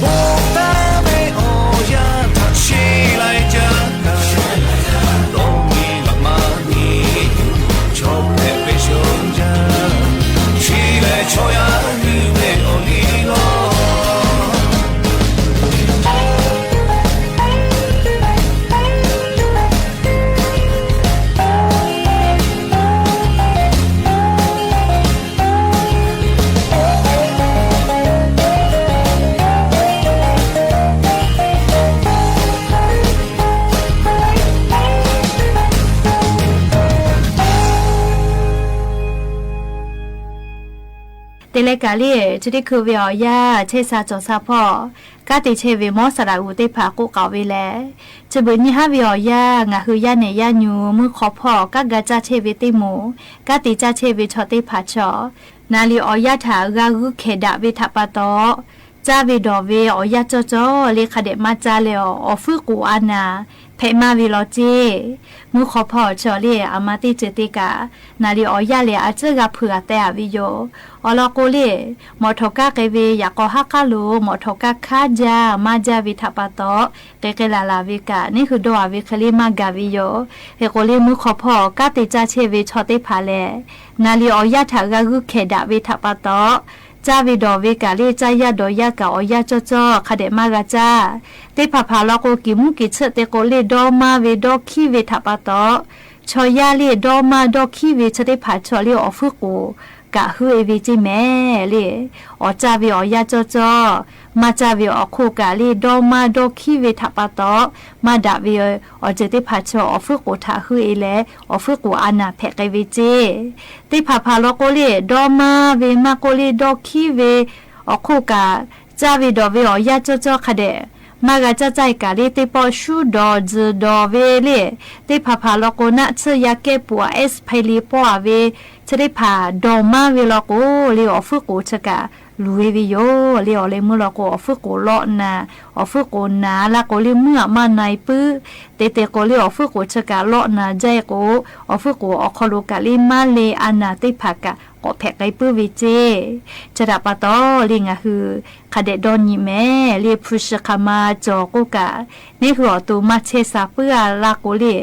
Bon taˍ ve awˬ yanˇ htaꞈ sheˍ leh jaˇ kaꞈ, dawˇ miˇ g'aꞈ maˇ miˇ, chaw hpehꞈ ve shoˍ jaˇ, chi lehˬ chaw yaˇ hui ve awˬ liˇ lawˬ. Te leh kaꞈ le, chi teˇ hkui ve awˬ yanˇ chehˇ sha cawˬ sha hpawˇ, kanˉ te chehˇ ve mawˇ saˍ laꞈ g'uˬ teˇ hpaˍ k'oˆ k'aoˍ ve lehˬ, chi beuꞈ nyiˇ haˉ ve awˬ yanˇ ngaˬ hui yaˇ nehˬ yaˇ nyu mvuhˇ hk'aw hpawˇ kanˉ ga caˇ chehˇ ve teˇ moˍ, kanˉ te caˇ chehˇ ve chaw teˇ hpaˍ chaw, naˍ riˍ awˬ yanˇ htaꞈ g'a g'uiˇ hkehˍ daꞈ ve htaꞈ pa taw, caˇ ve dawˬ ve awˬ yanˇ cawˇ cawˇ le hk'a dehꞈ maˇ caˇ leh, awˬ fuiˉ k'oˍ a naˍ hpehꞈ maˇ ve law ceˇ. Mvuhˇ hk'aw hpawˇ chaw le aˬ ma teˇ ceuˬ te kaꞈ, naˍ riˍ awˬ yanˇ lehˬ a ciˉ g'a hpeuꞈ a teh a ve yoˬ. Awˬ lawn k'o le, mawꞈ htawꞈ kaˇ k'ai ve yaꞈ k'aw haˉ k'aˉ lo mawꞈ htawꞈ kaˇ hkanˉ jaˇ maˇ jaˇ ve htaꞈ pa taw, k'ai k'ai laˬ laˬ ve kaꞈ neˇ hui dawˇ a ve hk'e le maˇ gaˬ ve yoˬ. Hk'e k'o le mvuhˇ hk'aw hpawˇ kanˉ te caˇ chehˇ ve chaw teˇ hpaˍ lehˬ, naˍ riˍ awˬ yanˇ htaꞈ g'a g'uiˇ hkehˍ daꞈ ve htaꞈ pa taw, caˇ ve dawˬ ve kaꞈ le caˇ yaˇ dawˬ yaˇ kaꞈ awˬ yanˇ cawˇ cawˇ hk'a dehꞈ maˇ g'a caˇ. Teˇ hpaˍ hpaˍ law k'o, kiˬ mvuhˇ kiˬ tsuhˆ te k'o le dawˇ maˇ ve dawˇ hkiˉ ve htaꞈ pa taw, chaw yaˇ le dawˇ maˇ dawˇ hkiˉ ve chi teˇ hpaˍ chaw le awˬ fuiˉ k'oˍ kaꞈ heuˆ e ve ceˇ mehˍ le. Awˬ caˇ ve awˬ yanˇ cawˇ cawˇ, maˇ caˇ ve awˬ hk'oˆ kaꞈ le dawˇ maˇ dawˇ hkiˉ ve htaꞈ pa taw, maˇ daꞈ ve awˬ ceuˬ teˇ hpaˍ chaw awˬ fuiˉ k'oˍ htaꞈ heuˆ e leh, awˬ fuiˉ k'oˍ a naˍ hpehꞈ k'ai ve ceˇ. Teˇ hpaˍ hpaˍ law k'o le, dawˇ maˇ ve maˇ k'oˆ le dawˇ hkiˉ ve awˬ hk'oˆ kaꞈ, caˇ ve dawˬ ve awˬ yanˇ cawˇ cawˇ hk'a dehꞈ maˇ g'a caˇ caˇ e kaꞈ le, teˇ pawˆ shuˉ dawˬ tzuhˬ dawˬ ve le, teˇ hpaˍ hpaˍ law k'o naˆ tsuhˇ yaˇ kehˉ peuˬ a, expiry pawˆ a ve, chi teˇ hpaˍ dawˬ maˇ ve law k'o le, awˬ fuiˉ k'oˍ chi kaꞈ luˬ e ve yoˬ le. Awˬ leh meuˇ law k'o, awˬ fuiˉ k'oˍ lawˆ naˍ, awˬ fuiˉ k'oˍ naˍ la k'o le meuˇ aꞈ maˇ na e puiˉ. Te te k'o le, awˬ fuiˉ k'oˍ chi kaꞈ lawˆ naˍ jaˇ e k'o, awˬ fuiˉ k'oˍ awˬ hk'aw lo kaꞈ le maˇ le a naˍ teˇ hpaˍ kaꞈ k'awꞈ hpehꞈ k'ai puiˉ ve ceˇ. Chi htaꞈ pa taw le, ngaˬ hui hk'a dehꞈ dawˇ nyi mehˍ le, hpu shi hk'aˬ ma cawˬ k'oˆ kaꞈ, neˇ hui awˬ to maˇ chehˇ sha puiˉ a laˇ k'o le,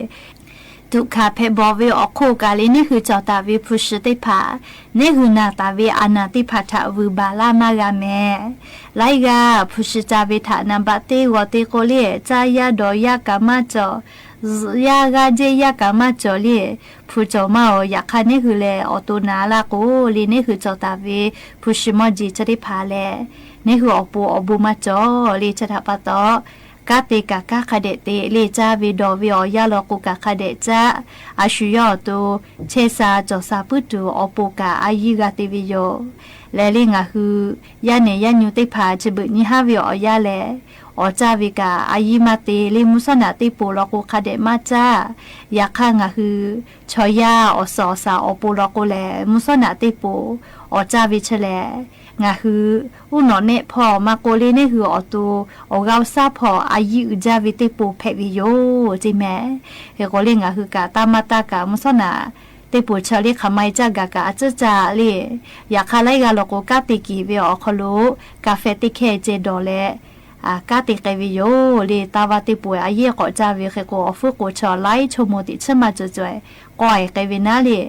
Tuꞈ hkanˍ hpehꞈ bawˬ ve awˬ hk'oˆ kaꞈ le, neˇ hui cawˬ taˍ ve hpu shi teˇ hpaˍ, neˇ hui naˬ taˍ ve a naˬ teˇ hpaˍ htaꞈ vuiˬ baˬ laˇ maˇ g'a mehˍ. Laiˉ g'aˇ hpu shi ca ve htaꞈ naˍ baꞈ te g'awˬ te k'o le, caˇ yaˇ dawˬ yaˇ kaꞈ maˇ cawˬ, zuhꞈ yaˇ g'aˇ jehˇ yaˇ kaꞈ maˇ cawˬ le, hpu cawˬ maˇ oˬ. Yaꞈ hk'aˇ neˇ hui lehˬ awˬ to naˬ laˇ k'o le, neˇ hui cawˬ taˍ ve hpu shi mawˇ jeˬ chi teˇ hpaˍ lehˬ, neˇ hui awˬ pon awˬ bon maˇ cawˬ le. Chi htaꞈ pa taw, kanˉ te kaꞈ kanˉ hk'a dehꞈ te le, caˇ ve dawˬ ve awˬ yanˇ law k'o kaꞈ hk'a dehꞈ caˇ. A shu yawˇ awˬ to chehˇ sha cawˬ sha puiˉ tuˬ awˬ pon kaꞈ a yiˇ g'a te ve yoˬ. Lehˬ le ngaˬ hui yaˇ nehˬ yaˇ nyi teˇ hpaˍ chi beuꞈ nyi haˉ ve awˬ yanˇ lehˬ, awˬ caˇ ve kaꞈ a yiˇ maˇ te le, mvuhˇ shawˉ naꞈ teˇ poˬ law k'o hk'a dehꞈ maˇ caˇ. Yaꞈ hk'aˇ ngaˬ hui chaw yaˇ awˬ suhˍ awˬ shaˍ awˬ pon law k'o lehˬ, mvuhˇ shawˉ naꞈ teˇ poˬ awˬ caˇ ve chi lehˬ, ngaˬ hui uˉ nawꞈ nehˆ hpawˇ maˇ k'oˆ le, neˇ hui awˬ to awˬ g'aˇ awˬ shaˉ hpawˇ a yiˇ uiˍ jaˇ ve teˇ poˬ hpehꞈ ve yoˬ ceˇ mehˍ. Hk'e k'o le ngaˬ hui kaꞈ taˇ maˇ taˇ kaꞈ mvuhˇ shawˉ naꞈ teˇ poˬ chi le hk'aˬ ma e caˇ gaˬ kaꞈ a tcuhˉ caˇ le. Yaꞈ hk'aˇ laiˉ g'aˇ law k'o kanˉ te kiˬ ve awˬ hk'aw lo ka feh teˇ hkehˇ ceh dawˬ leh, kanˉ te k'ai ve yoˬ le. Taˇ vaˇ teˇ poˬ a yiˇ k'awꞈ caˇ ve hk'e k'o, awˬ fuiˉ k'oˍ chi laiˉ chaw moˍ teꞈ chiˉ maˇ cawˬ cawˬ k'awꞈ e k'ai ve naˉ le.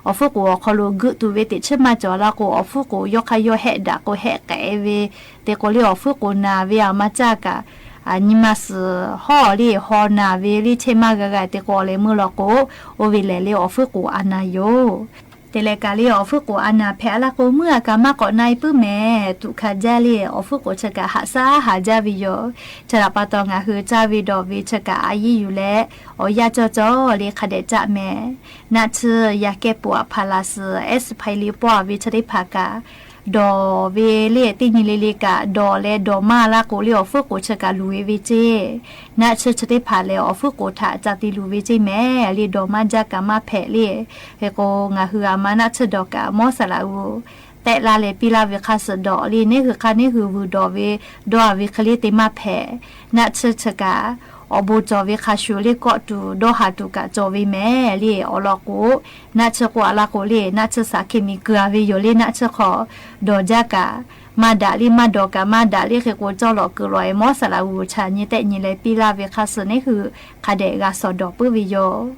Awˬ fuiˉ k'oˍ awˬ hk'aw lo geuꞈ tuˬ ve teꞈ chiˉ maˇ cawˬ laˇ k'o, awˬ fuiˉ k'oˍ yawˇ hk'aˇ yawˇ hehˆ daꞈ k'o hehˆ k'ai ve. Te k'o le awˬ fuiˉ k'oˍ naˬ ve a ma caˇ kaꞈ, nyi ma suhˍ hawˉ le haw naˬ ve le chehˇ maˇ g'a g'a te k'o, awˬ leh meuˇ law k'o, oˇ ve lehˬ le awˬ fuiˉ k'oˍ a naˬ yoˬ. Te leh kaꞈ le awˬ fuiˉ k'oˍ a naˬ hpehꞈ laˇ k'o, muˇ a kaꞈ maˇ k'awꞈ na e puiˉ mehˍ. Tuꞈ hkanˍ jaˇ le awˬ fuiˉ k'oˍ chi kaꞈ haꞈ shaˉ haˍ jaˇ ve yoˬ. Chi htaꞈ pa taw ngaˬ hui caˇ ve dawˬ ve chi kaꞈ a yiˇ yuˬ leh, awˬ yanˇ cawˇ cawˇ le hk'a dehꞈ caˇ mehˍ. Naˆ tsuhˇ yaꞈ kehˉ poꞈ a hpaˍ laˬ suhˍ, S Paiˍ liꞈ pawˆ a ve chi teˇ hpaˍ kaꞈ, dawˬ ve le teˇ nyi le le kaꞈ dawˬ leh dawˬ maˇ laˇ k'o le awˬ fuiˉ k'oˍ chi kaꞈ luˬ e ve ceˇ. Naˆ tsuhˇ chi teˇ hpaˍ lehˬ awˬ fuiˉ k'oˍ htaꞈ ca te luˬ ve ceˇ mehˍ le, dawˬ maˇ jaˇ kaꞈ maˇ hpehꞈ le. Hk'e k'o ngaˬ hui a ma naˆ tsuhˇ dawˬ kaꞈ mawˇ saˍ laꞈ g'uˬ tehˆ laˇ leh piˇ laˇ ve hk'a suh dawˬ le, neˇ hui hk'aˇ neˇ hui vuiˬ dawˬ ve dawˇ a ve hk'e le te maˇ hpehꞈ. Naˆ tsuhˇ chi kaꞈ awˬ bon cawˬ ve hk'a shuˍ le kawˆ tuˬ dawˇ haˍ tuˬ kaꞈ cawˬ ve mehˍ le. Awˬ lawn k'o, naˆ tsuhˇ k'oˆ a laˇ k'o le naˆ tsuhˇ shaˍ hkiˇ miˬ keu a ve yoˬ le. Naˆ tsuhˇ hk'aw dawˬ jaˇ kaꞈ maˇ daꞈ le, maˇ dawˬ kaꞈ maˇ daꞈ le. Hk'e k'o cawˇ lawꞈ keu lawꞈ e mawˇ saˍ laꞈ g'uˬ chaꞈ nyi tehˆ nyi leh piˇ laˇ ve hk'a suh neˇ hui hk'a dehꞈ g'a shawˍ dawˬ puiˉ ve yoˬ.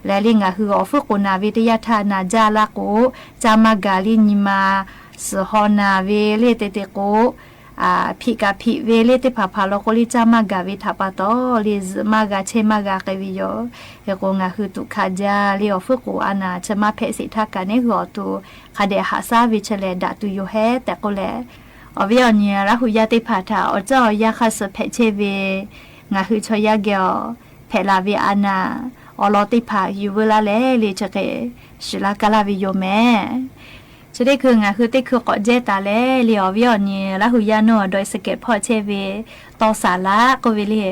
Lehˬ le ngaˬ hui awˬ fuiˉ k'oˍ naˬ ve teˇ yanˇ htaˇ naˬ jaˇ laˇ k'o, caˇ maˇ gaˬ le nyi ma suhˍ haw naˬ ve le te te k'o, hpiꞈ kaꞈ hpiꞈ ve le teˇ hpaˍ hpaˍ law k'o le caˇ maˇ gaˬ ve htaꞈ pa taw le zuhꞈ maˇ g'a chehˇ maˇ g'a k'ai ve yoˬ. Hk'e k'o ngaˬ hui tuꞈ hkanˍ jaˇ le awˬ fuiˉ k'oˍ a naˬ chi maˇ hpehꞈ sheˍ htaˇ kaꞈ neˇ hui awˬ to hk'a dehꞈ haꞈ shaˉ ve chi lehˬ daꞈ tuˬ yoˬ hehˉ tehꞈ k'oˆ leh, awˬ viˉ awˬ nyi Laˇ hu yaˇ teˇ hpaˍ htaꞈ awˬ caˇ awˬ yanˇ hk'a suh hpehꞈ chehˇ ve ngaˬ hui chaw yaˇ geh awˬ hpehꞈ la ve a naˬ awˬ lawn teˇ hpaˍ yuˬ veu laˇ leh le chi hk'e shiˍ laˇ kaˇ laˇ ve yoˬ mehˍ. Chi teˇ hkui ngaˬ hui teˇ hkui k'awꞈ jehˇ taˍ leh le awˬ viˉ awˬ nyi Laˇ hu yaˇ nuˇ awˬ dawˇ e suhˍ kehˬ hpawˇ chehˇ ve tawˇ saˍ laꞈ k'oˆ ve le,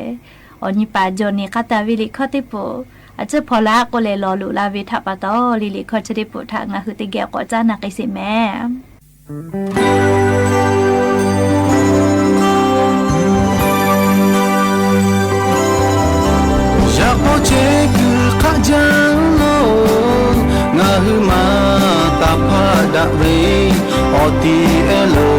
awˬ nyi paˍ Jawˬ neˍ k'aˇ taˍ ve liꞈ hkawˇ teˇ poˬ a ciˉ hpaw laꞈ k'oˆ leh lawˬ loꞈ la ve htaꞈ pa taw le liꞈ hkawˇ chi teˇ poˬ htaꞈ ngaˬ hui teˇ geh k'awꞈ caˉ na k'ai sheˍ mehˍ. Yaꞈ k'aw chehˇ kuiˬ hk'aˆ jaˇ lo, ngaˬ hui maˇ taˍ hpaˇ daꞈ ve awˬ ti ehˉ lo,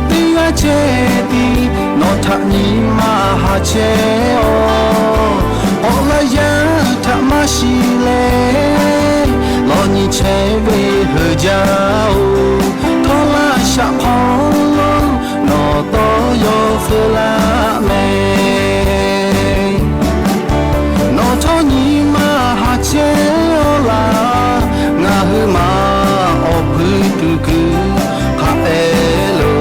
teˇ g'aˇ chehˇ tiˉ nawˬ htaꞈ nyi ma haˍ chehˇ-oˬ. K'awꞈ laˇ yaˇ htaꞈ maˇ shiˍ leh, lawˬ nyi chehˇ ve heuˬ jaˇ-oˬ. Htawˇ laˇ shaꞈ hk'aw lo nawˬ tawˇ yaw feu laˇ mehˍ. Nawˬ htawˇ nyi ma haˍ chehˇ-oˬ laˬ, ngaˬ hui maˇ awˬ hpui tuˬ kuiˬ hk'aˬ hpehꞈ lo.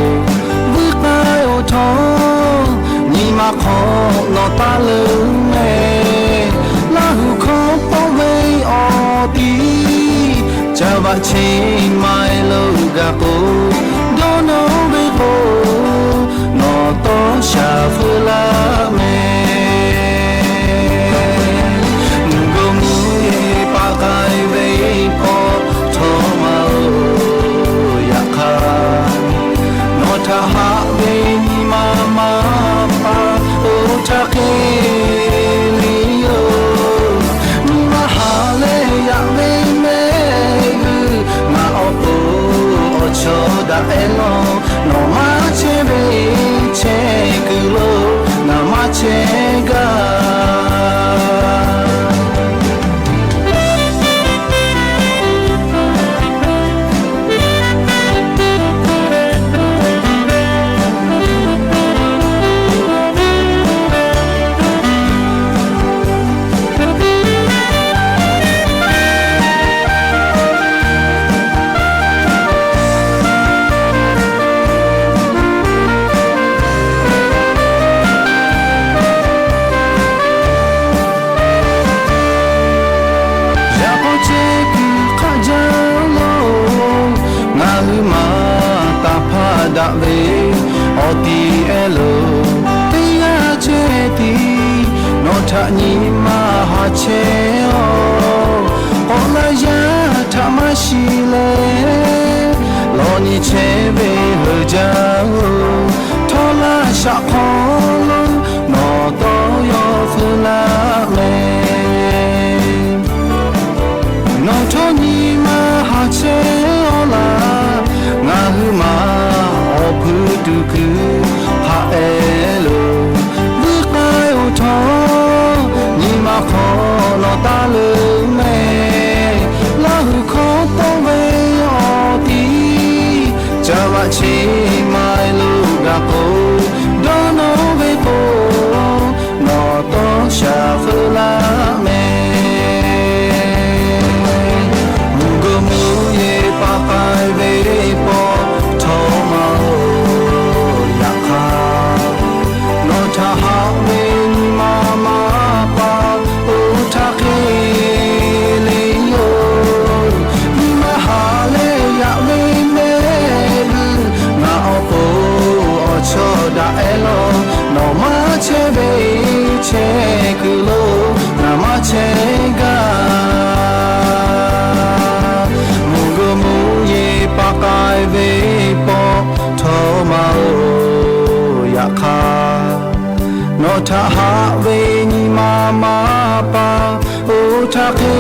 Vuiˇ k'ai-oˬ htawˇ, nyi ma hk'aw nawˬ taˇ leuˉ mehˍ. Laˇ hu hkawˇ tawˆ ve awˬ tiˉ, caˇ vaꞈ cheˇ ma e lo gaˬ k'o, dawˇ nawˇ ve k'o, nawˬ tawˇ shaˍ feu laˇ mehˍ. Mvuhˇ gawˇ mvuhˇ yeˬ paˆ k'ai ve k'awꞈ htawˇ ma-oˬ, yaꞈ hk'aˇ nawˬ htaꞈ haꞈ ve nyi ma maˇ paˍ oˇ htaˇ hk'e le yoˬ. Nyi ma haˍ leh yaꞈ ve mehˆ g'uˇ ngaˬ awˬ pon awˬ chawˇ daꞈ ehˉ lawˬ, nawˬ maˇ chehˇ ve chehˇ kuiˬ lo ngaˬ maˇ chehˇ gaˇ. Tiˇ ehˉ lo, teˇ g'aˇ ceh tiˉ nawˬ htaꞈ nyi ma haˍ chehˇ-oˬ. K'awꞈ laˇ yaˇ htaꞈ maˇ shiˍ leh, lawˬ nyi chehˇ ve heuˬ jaˇ-oˬ. Htawˇ laˇ shaꞈ hk'aw lo nawˬ tawˇ yawˇ feu laˇ mehˍ. Nawˬ htawˇ nyi ma haˍ chehˇ-oˆ laˇ. Ngaˬ hui maˬ awˬ hpui tuˬ kuiˬ haꞈ ehˉ lo, vuiˇ k'ai-oˬ htawˇ, nyi ma hk'aw nawˬ taˇ leuˬ mehˍ. Laˇ hui hkawˇ tawˆ ve awˬ tiˉ, caˇ vaꞈ chi ma-e lo g'a k'o, dawˇ nawˇ ve k'o, nawˬ tawˇ shaˍ feu laˇ mehˍ. Mvuhˇ g'uˇ mvuhˇ yeˬ paˍ k'ai ve pawˆ htawˇ maˇ-oˬ, yaꞈ hk'aˇ nawˬ htaꞈ haꞈ ve nyi ma maˇ paˍ, oˇ htaˇ hk'e le yoˬ. Nyi ma haˍ leh yaꞈ ve mehˆ g'uˇ, ngaˬ awˬ pon awˬ chawˇ daꞈ ehˉ lawˬ. Nawˬ maˇ chehˇ ve chehˇ kuiˬ lo, ngaˬ maˇ chehˇ gaˇ. Mvuhˇ g'uˇ mvuhˇ yeˬ paˍ k'ai ve pawˆ htawˇ maˇ-oˬ, yaꞈ hk'aˇ nawˬ htaꞈ haꞈ ve nyi ma maˇ paˍ, oˇ htaˇ hk'e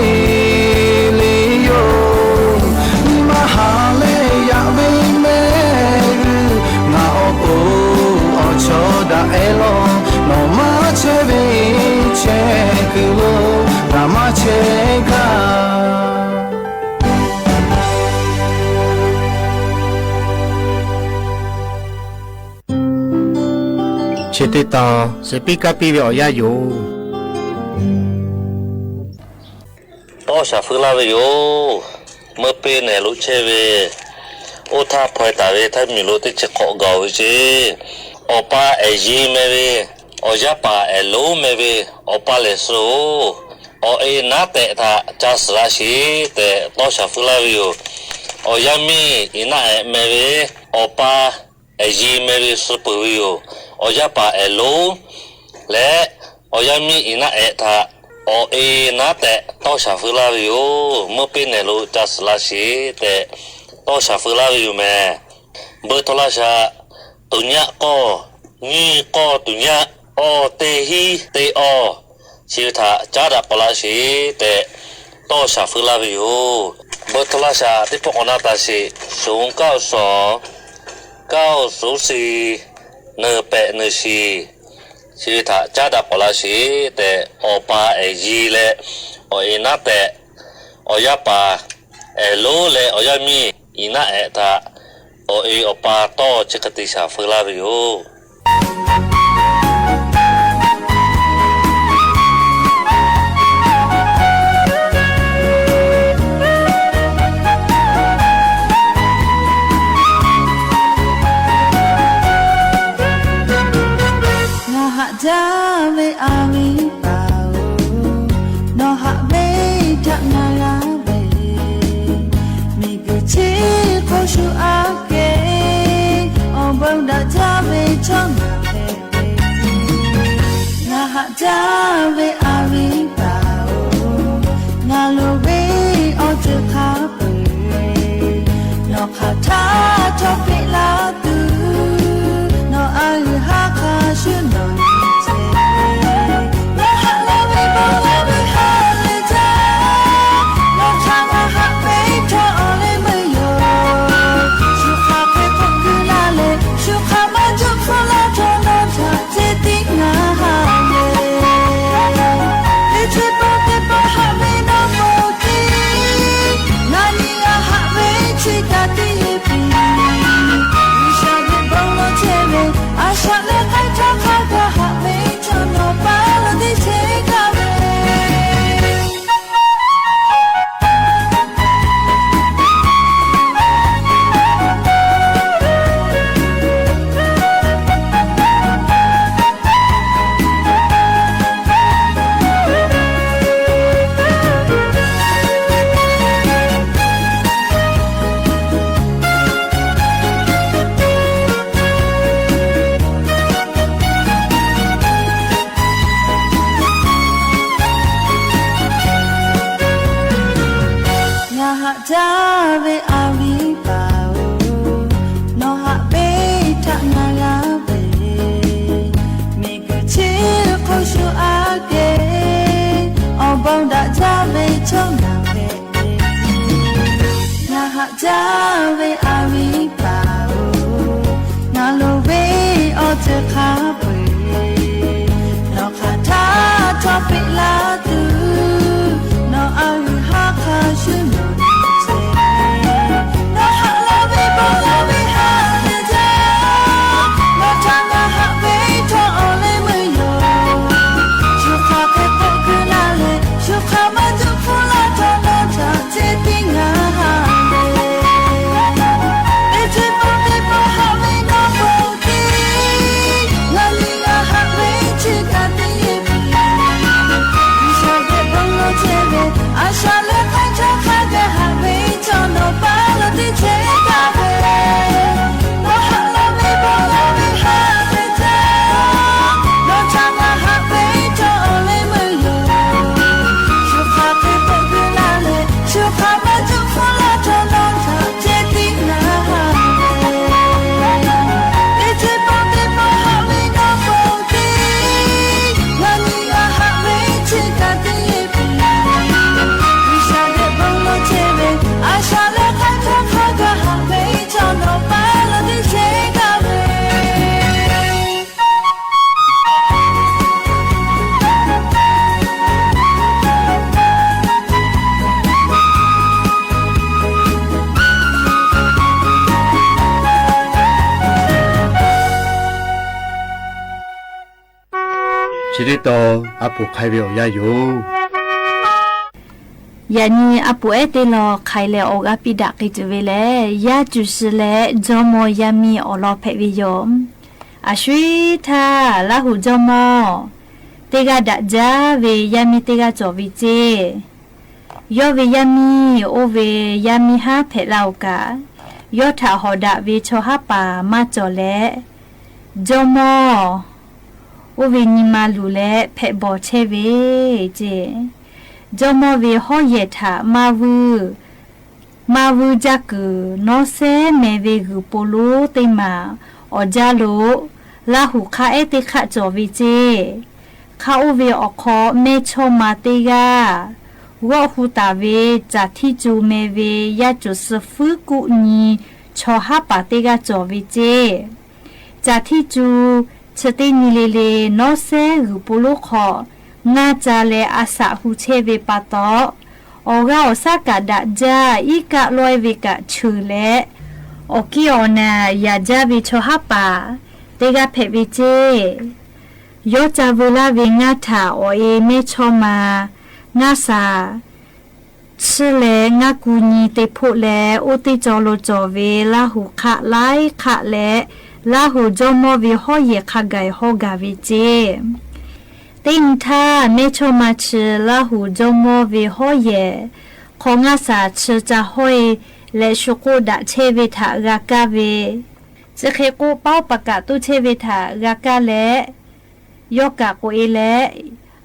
le yoˬ. Nyi ma haˍ leh yaꞈ ve mehˆ g'uˇ, ngaˬ awˬ pon awˬ chawˇ daꞈ ehˉ lawˬ. Nawˬ maˇ chehˇ ve chehˇ kuiˬ lo, ngaˬ maˇ chehˇ gaˇ. Chi teˇ tawn suhˍ piˇ kaˇ piˇ ve awˬ yanˇ yoˬ. Tawˇ shaˍ feu laˇ ve yoˬ. Meuˇ peˇ nehˬ lo chehˇ ve, oˇ htaˇ hpaw-e taˍ ve htaiˇ miˬ lo teˇ chi hk'awꞈ gaˬ-oˬ ve ceˇ. Awˬ pa ehˬ yi meh ve, awˬ yaˇ paˍ ehˬ lonˉ meh ve, awˬ pa lehˬ suh-oˬ, awˬ e naˉ tehꞈ htaꞈ ca suhˍ laˇ sheˍ tehꞈ tawˇ shaˍ feu laˇ ve yoˬ. Awˬ yaˇ miˇ iˍ naˆ ehꞈ meh ve, awˬ pa ehˬ yi meh ve suh peuˬ ve yoˬ. Awˬ yaˇ paˍ ehˬ lonˉ leh awˬ yaˇ miˇ iˍ naˆ ehꞈ htaꞈ awˬ e naˉ tehꞈ tawˇ shaˍ feu laˇ ve yoˬ. Meuˇ peˇ nehˬ lo ca suhˍ laˇ sheˍ tehꞈ tawˇ shaˍ feu laˇ ve yoˬ mehˍ. Beu htaw laˇ shaˍ, tuˍ nyaˆ k'awˇ, nyiˇ k'awˇ tuˍ nyaˆ, awˇ teˇ hinˉ teˇ awˇ, chi ve htaꞈ caˉ daꞈ k'awꞈ laˇ sheˍ tehꞈ tawˇ shaˍ feu laˇ ve yoˬ. Beu htaw laˇ shaˍ teˇ pawˆ k'awꞈ na taˍ sheˍ, suˍ kaˆ awˬ suˍ, kaˆ awˬ suˍ shiˍ, nuˬ pehꞈ nuˬ shiˍ, chi ve htaꞈ caˉ daꞈ k'awꞈ laˇ sheˍ tehꞈ, awˬ pa ehˬ yi leh awˬ e naˉ tehꞈ, awˬ yaˇ paˍ ehˬ lonˉ leh awˬ yaˇ miˇ iˍ naˆ ehꞈ htaꞈ awˬ e awˬ pa tawˇ chi hk'e te shaˍ feu laˇ ve yoˬ. Ngaˬ haꞈ jaˇ ve a viˉ paˍ-oˬ, nawˬ haꞈ ve htaꞈ ngaˬ g'a ve, miˬguiˬ chi hk'oˆ shu aꞈ kehˬ, awˬ bon daꞈ jaˇ ve chaw ngaˬ hpehꞈ ve. Ngaˬ haꞈ jaˇ ve a viˉ paˍ-oˬ, ngaˬ loˍ ve awˬ ceuˬ hk'a peu-eˬ, nawˬ hk'aˬ htaˇ htawˇ peꞈ la tuˬ, nawˬ a g'uiˬ haˉ hk'a shuˍ nawˬ nyi chehˇ ve. Ngaˬ haꞈ la ve bon la ve ha lehˬ jaˇ, nawˬ htaꞈ ngaˬ haꞈ peꞈ htawˇ awˬ leh meuˇ yoˬ. Shu hk'aˬ hk'e hk'oˆ gu la leh, shu hk'aˬ maˇ juˆ hpfuhˇ la htawˇ nawˬ htaꞈ ceh tiˉ ngaˬ haꞈ ve. Teˇ chi pawˆ teˇ pawˆ haꞈ ve nawˬ pawˬ tiˉ, ngaˬ nyi g'a haꞈ ve chi kaꞈ teˇ yehˬ piˇ. Haꞈ jaˇ ve a viˉ paˍ-oˬ, nawˬ haꞈ ve htaꞈ ngaˬ g'a ve, miˬguiˬ chi hk'oˆ shu aꞈ kehˬ, awˬ bon daꞈ jaˇ ve chaw ngaˬ hpehꞈ ve. Ngaˬ haꞈ jaˇ ve a viˉ paˍ-oˬ, ngaˬ loˍ ve awˬ ceuˬ hk'a peu-eˬ, nawˬ hk'aˬ htaˇ htawˇ peꞈ laˇ tuˬ, nawˬ a g'uiˬ haˉ hk'a shuˍ nawˬ ce. Nawˬ haꞈ la ve bon la ve haꞈ ve jaˇ, nawˬ htaꞈ ngaˬ haꞈ ve htawˇ awˬ leh meuˇ yoˬ. Shu hk'aˬ hk'e k'oˆ keu laˇ leh, shu hk'aˬ maˇ juˆ hpfuhˇ laˇ htawˇ, nawˬ htaꞈ ce tiˉ ngaˬ haꞈ ve. Teˇ ceuˬ pawˆ teˇ pawˆ haꞈ ve nawˬ pon te, ngaˬ nyi ngaˬ haꞈ ve chi kaꞈ teˇ yehˬ ve. G'uiˬsha geh bon lawˬ chehˇ ve, a shaꞈ leh hk'aˇ htaˇ hk'a gaˬ haꞈ ve chaw nawˬ paˇ lo teˇ chehˇ kaꞈ ve. Nawˬ haꞈ la ve bon la ve haꞈ ve jaˇ, nawˬ htaꞈ ngaˬ haꞈ ve htawˇ awˬ leh meuˇ yoˬ. Shu hk'aˬ hk'e k'oˆ keu laˇ leh, shu hk'aˬ maˇ juˆ hpfuhˇ laˇ htawˇ, nawˬ htaꞈ ce tiˉ ngaˬ haꞈ ve. Teˇ ceuˬ pawˆ teˇ pawˆ haꞈ ve nawˬ pon te, ngaˬ nyi ngaˬ haꞈ ve chi kaꞈ teˇ yehˬ ve. G'uiˬsha geh bon lawˬ chehˇ ve, a shaꞈ leh hk'aˇ htaˇ hk'a gaˬ haꞈ ve chaw nawˬ paˇ lo teˇ chehˇ kaꞈ ve. Chi teˇ tawn a poˍ hk'ai ve awˬ yanˇ yoˬ. Yaꞈ nyi a poˍ ehˉ teˇ lawˬ hk'ai leh awˬ g'aˇ piˇ daꞈ k'ai tuˬ ve lehˬ, yaˇ cuˬ shi leh jawˇmawˇ yaˇ miˇ awˬ lawn hpehꞈ ve yoˬ. A shu-iˉ htaˇ, Laˇhuˍ jawˇmawˇ teˇ g'aˇ daꞈ jaˇ ve yaˇ miˇ teˇ g'aˇ cawˬ ve ceˇ. Yawˇ ve yaˇ miˇ oˇ ve yaˇ miˇ haˉ hpehꞈ la-oˬ kaꞈ, yawˇ htaꞈ hawˍ daꞈ ve chaw haˉ paˍ maˇ cawˬ leh, jawˇmawˇ oˇ ve nyi ma luˬ leh hpehꞈ bawˬ chehˇ ve ceˇ. Jawˇmawˇ ve hawˉ yehˬ htaꞈ maˇ vuiˇ maˇ vuiˇ jaˇ kuiˬ nawˉ sehˉ meh ve g'uiˬ po lonˉ teˇ maˬ awˬ jaˇ lo Laˇhuˍ hk'aˇ ehˉ teˇ hk'aˆ cawˬ ve ceˇ. Hk'aˇ oˇ ve awˬ hk'aw mehˇchawˇma teˇ g'aˇ, g'awˆ hu taˍ ve Caˬ htiˇ cu meh ve yaˇ cuˬ suh fuiˉ kuˆ nyi chaw haˉ paˍ teˇ g'aˇ cawˬ ve ceˇ. Caˬ htiˇ cu chi teˇ nyi le le nawˉ sehˉ g'uiˬ po lonˉ hk'aw ngaˇ ca leh a shaꞈ hu chehˇ ve pa taw, awˬ g'aˇ awˬ shaˉ kaꞈ daꞈ jaˇ, iˉ kaˆ lawehˇ ve kaꞈ cheuˬ leh, awˬ kiˇ awˬ naˬ yaꞈ jaˇ ve chaw haˉ paˍ teˇ g'aˇ hpehꞈ ve ceˇ. Yawˇ ca veu laˇ ve ngaˇ htaꞈ awˬ e mehˇchawˇma ngaˇ shaˍ chiˇ leh ngaˇ ku nyi te hpoˆ leh, oˇ teˇ caw lo cawˬ ve Laˇhuˍ hk'aˆ laiˉ hk'aˆ leh Laˇhuˍ jawˇmawˇ ve hawˉ yehˬ hk'a gaˬ hawˇ gaˬ ve ceˇ. Teˇ nyi htaˇ, mehˇchawˇma chi Laˇhuˍ jawˇmawˇ ve hawˉ yehˬ hk'aw ngaˇ shaˍ chi ca hawˇ e leh shu k'oˆ daꞈ chehˇ ve htaꞈ g'a kaˇ ve, chi hk'e k'o paoˉ paˍ kaꞈ toˇ chehˇ ve htaꞈ g'a kaˇ leh, yawˇ kaꞈ k'oꞈ e leh,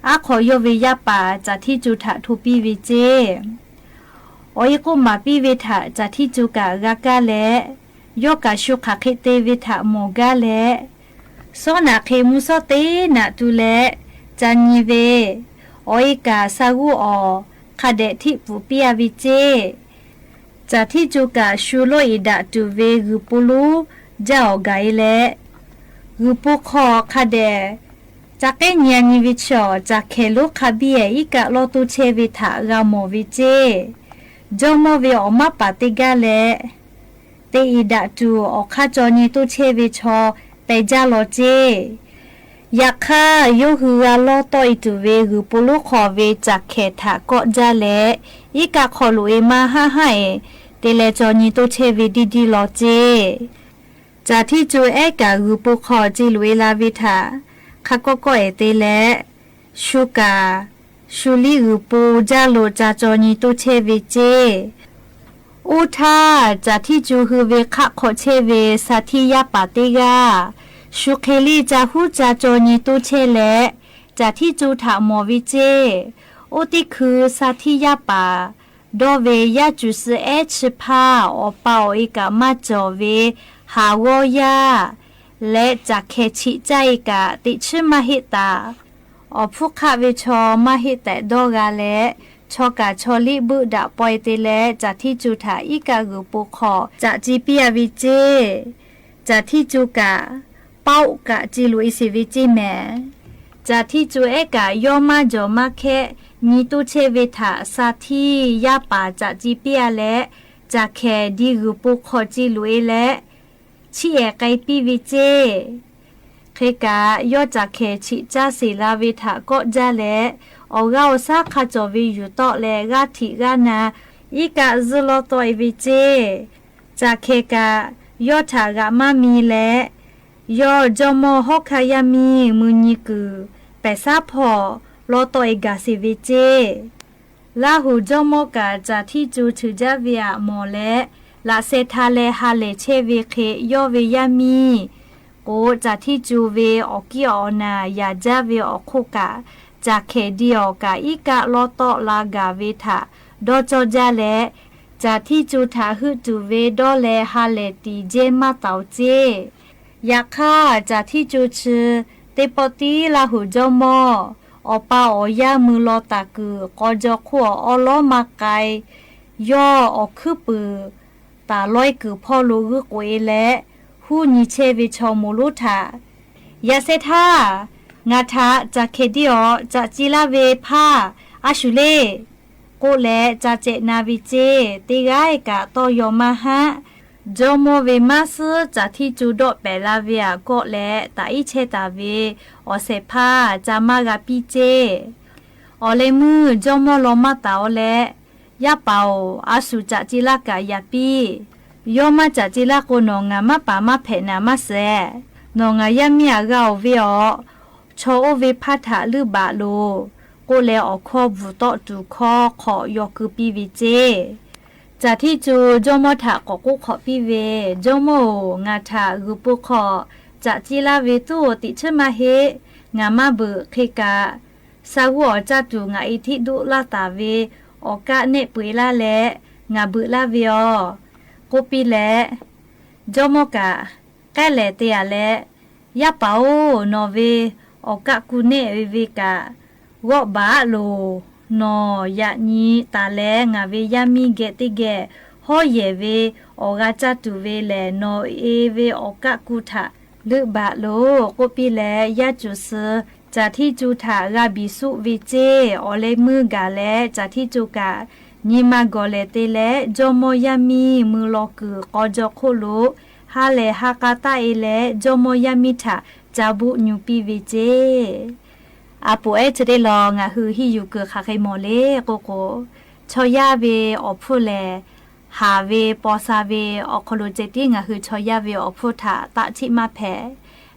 aˉ hk'awꞈ yawˇ ve yaˇ paˍ Caˬ htiˇ cu htaꞈ hto piˇ ve ceˇ. Awˬ e k'oˆ maˍ piˇ ve htaꞈ Caˬ htiˇ cu kaꞈ g'a kaˇ leh, yawˇ kaꞈ shu hk'aˬ hk'e te ve htaꞈ mawˬ gaˇ leh, sawˉ naꞈ hk'e mvuhˇ shawˉ teˇ naꞈ tu leh ca nyi ve, awˬ e kaꞈ sha g'uˇ awˬ hk'a dehꞈ htiˆ pfuhˍ piˇ-a ve ceˇ. Caˬ htiˇ cu kaꞈ shu lawˇ iˍ daꞈ tuˬ ve g'uiˬ po lonˉ jaˇ awˬ gaˬ e leh, g'uiˬ po hk'aw hk'a dehꞈ ca k'ehˉ nyi-a nyi ve chaw Caˬ hkehˍ lonˉ hk'a biˇ-ehˍ iˉ kaˆ lawˇ toˇ chehˇ ve htaꞈ g'a mawˬ ve ceˇ. Jawˇmawˇ ve awˬ maˇ paˍ teˇ gaˇ leh, te iˍ daꞈ tuˬ awˬ hk'aˇ caw nyi toˇ chehˇ ve chaw pehˬ jaˇ law ceˇ. Yaꞈ hk'aˇ, yawˇ hui g'a lawˇ tawˆ e tuˬ ve g'uiˬ po lonˉ hk'aw ve Caˬ hkehˍ htaꞈ kawˆ jaˇ leh, iˉ kaˆ hk'aw loꞈ e maˇ haˆ haˆ-ehˍ te leh caw nyi toˇ chehˇ ve diˇ diˇ law ceˇ. Caˬ htiˇ cu ehˉ kaꞈ g'uiˬ po hk'aw ce loꞈ e la ve htaꞈ hk'a kawˆ kawˆ-ehˍ te leh, shu kaꞈ shu liˇ g'uiˬ po jaˇ lo ca caw nyi toˇ chehˇ ve ceˇ. Oˇ htaˇ, Caˬ htiˇ cu hui ve hk'aˆ hk'aw chehˇ ve sha htiˇ yaˇ paˍ teˇ g'aˇ, shu hk'e liˇ ca huˉ ca caw nyi toˇ chehˇ leh, Caˬ htiˇ cu htaꞈ mawˬ ve ceˇ. Oˇ teˇ hkui sha htiˇ yaˇ paˍ Dawˇ ve yaˇ cuˬ suh ehˉ chi hpaˇ awˬ pa awˬ e kaꞈ maˇ cawˬ ve haˍ g'awˇ yaˇ leh caˬ hkehˍ chiꞈ caˇ e kaꞈ teꞈ chiˉ maˇ heˆ taˍ. Awˬ hpfuhˇ hk'aˆ ve chaw maˇ heˆ tehꞈ dawˇ g'a leh, chaw kaꞈ chaw liˇ buiˆ daꞈ pawehˇ te leh caˬ htiˇ cu htaꞈ iˉ kaˆ g'uiˬ po hk'aw caꞈ ci piˇ a ve ceˇ. Caˬ htiˇ cu kaꞈ paoˆ kaꞈ ci loꞈ e sheˍ ve ceˇ mehˍ. Caˬ htiˇ cu ehˉ kaꞈ yawˇ maˇ jawˬ maˇ hkehˆ nyi toˇ chehˇ ve htaꞈ sa htiˇ yaˇ paˍ caꞈ ci piˇ a leh, caˬ hkehˍ di g'uiˬ po hk'aw ci loꞈ e leh chiˇ ehˍ k'ai piˇ ve ceˇ. Hk'e kaꞈ yawˇ caˬ hkehˍ chiꞈ caˇ sheˍ la ve htaꞈ kawˆ jaˇ leh, awˬ g'aˇ awˬ shaˉ hk'a cawˬ ve yuˬ tawˆ leh g'aˇ htiꞈ g'aˇ na iˉ kaˆ zuhˇ lawˇ tawˆ e ve ceˇ. Caˬ hkehˍ kaꞈ yawˇ htaꞈ g'aꞈ maˇ mi leh, yawˇ jawˇ mawˇ hawˉ hkanˇ yaˇ miˇ mui nyi kuiˬ pehˬ shaˉ hpawˇ lawˇ tawˆ e gaˬ sheˍ ve ceˇ. Laˇ huˍ jawˇ mawˇ kaꞈ caˬ htiˇ cu cheuˬ jaˇ ve aꞈ mawˬ leh, laꞈ sheh hta leh ha lehˬ chehˇ ve hk'e yawˇ ve yaˇ miˇ k'o, caˬ htiˇ cu ve awˬ kiˇ awˬ naˬ yaꞈ jaˇ ve awˬ hk'oˆ kaꞈ, caˬ hkehˍ di awˬ kaꞈ iˉ kaˆ lawˇ tawˆ la gaˬ ve htaꞈ dawˇ cawˇ jaˇ leh, caˬ htiˇ cu htaꞈ heuˆ tuˬ ve dawˇ leh ha lehˬ tiˍ jehˇ maˇ taˍ ceˇ. Yaꞈ hk'aˇ, caˬ htiˇ co chi teˇ pawˆ tiˉ Laˇ huˍ jawˇ mawˇ awˬ pa awˬ yaˇ mui law taˍ kuiˬ k'aw jaw hk'oˆ awˬ awˉ lawˉ maˇ k'ai. Yawˇ awˬ hkuiˉ puiˍ taˍ lawehˇ kuiˬ hpawˇ lo g'uiˇ k'oꞈ e leh, huˉ nyi chehˇ ve chaw moˍ lonˉ htaꞈ, Yaꞈ sheh htaˇ ngaˬ htaꞈ caˬ hkehˍ di awˬ caꞈ ci laˇ ve hpaˇ a shuˍ le k'oˆ leh ca cehꞈ na ve ceˇ. Teˇ g'aˇ kaꞈ tawˇ yaw maˇ haˆ. Jawˇ mawˇ ve maˇ suhˉ caˬ htiˇ co dawˆ pehˍ la ve aꞈ kawˆ leh taꞈ iˉ chehˇ taˍ ve awˬ shehˍ hpaˇ ca maˇ g'a piˇ ceˇ. Awˬ leh meuˇ jawˇ mawˇ law maˇ taˍ-oꞈ leh, Yaˇ paˍ-oˬ, a shuˍ caꞈ ci laˇ kaꞈ yaꞈ piˇ. Yawˇ maˇ caꞈ ci laˇ k'o, nawˬ ngaˬ maˇ paˍ maˇ hpehꞈ naˍ maˇ shehˍ. Nawˬ ngaˬ yaˇ miˇ aꞈ g'a-oˬ ve awˬ, chaw oˇ ve hpaˇ htaꞈ leuˆ baˬ loˬ k'oˆ leh, awˬ hkawˇ bvuhˬ tawˆ tuˬ hkawˇ hk'awꞈ yaw keu piˇ ve ceˇ. Caˬ htiˇ co jawˇ mawˇ htaꞈ k'awꞈ k'oˆ hk'awꞈ piˇ ve, Jawˇ mawˇ-oˬ, ngaˬ htaꞈ g'uiˬ po hk'aw caꞈ ci laˇ ve tuˉ-oˬ teꞈ chiˉ maˇ heˆ. Ngaˬ maˇ beuꞈ hk'e kaꞈ, sha g'uˇ awˬ caˇ tuˬ ngaˬ e htiˆ duˆ laˇ taˍ ve awˬ kaˆ nehˆ peu eˬ laˇ leh ngaˬ beuꞈ laˇ ve awˬ k'oˆ piˇ leh, jawˇ mawˇ kaꞈ k'ehˉ lehˍ te-a leh, Yaˇ paˍ-oˬ, nawˬ ve awˬ kaˆ ku nehˆ ve kaꞈ g'awˆ baˬ loˬ. Nawˬ yaꞈ nyi taˍ leh ngaˬ ve yaˇ miˇ geh teˇ geh hawˉ yehˬ ve awˬ g'a caˇ tuˬ ve lehˬ, nawˬ e ve awˬ kaˆ ku htaꞈ leuˆ baˬ loˬ k'oˆ piˇ leh, yaˇ cuˬ suh caˬ htiˇ co htaꞈ g'a biˬ suˆ ve ceˇ. Awˬ leh meuˇ gaˬ leh caˬ htiˇ co kaꞈ nyi ma gawˬ lehˍ te leh, jawˇ mawˇ yaˇ miˇ mui law kuiˬ k'aw jaw hk'oˆ lo ha lehˬ ha k'a taˆ e leh, jawˇ mawˇ yaˇ miˇ htaꞈ ca buˆ nyu piˇ ve ceˇ. A poˍ ehˉ chi teˇ law ngaˬ hui henˇ yuˬ kuiˬ hk'aˬ hk'e mawˬ le k'oˆ k'o, chaw yaˇ ve awˬ hpfuhˇ lehˬ, haˍ ve paw sha ve awˬ hk'aw lo ceh tiˉ ngaˬ hui chaw yaˇ ve awˬ hpfuhˇ htaꞈ taˆ chiˆ maˇ hpehꞈ.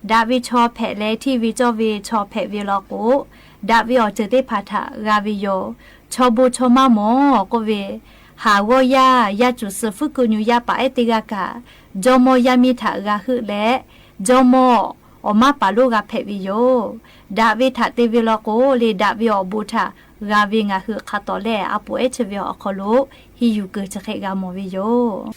Daꞈ ve chaw hpehꞈ leh hteˇ ve cawˇ ve chaw hpehꞈ ve law k'o, daꞈ ve awˬ ceuˬ teˇ hpaˍ htaꞈ g'a ve yoˬ. Chaw bon chaw maˇ mawˬ k'oˆ ve, haˍ g'awˇ yaˇ yaˇ cuˬ suh fuˉ keu nyu yaˇ paˍ ehˉ teˇ g'aˇ kaꞈ, jawˇ mawˇ yaˇ miˇ htaꞈ g'a heuˆ leh, jawˇ mawˇ awˬ maˇ paˍ lonˉ g'a hpehꞈ ve yoˬ. Daꞈ ve htaꞈ te ve law k'o, le daꞈ ve awˬ bon htaꞈ g'a ve ngaˬ hui hk'a tawˍ lehˬ, a poˍ ehˉ chi ve awˬ hk'aw lo henˇ yuˬ kuiˬ chi hk'e g'a mawˬ ve yoˬ.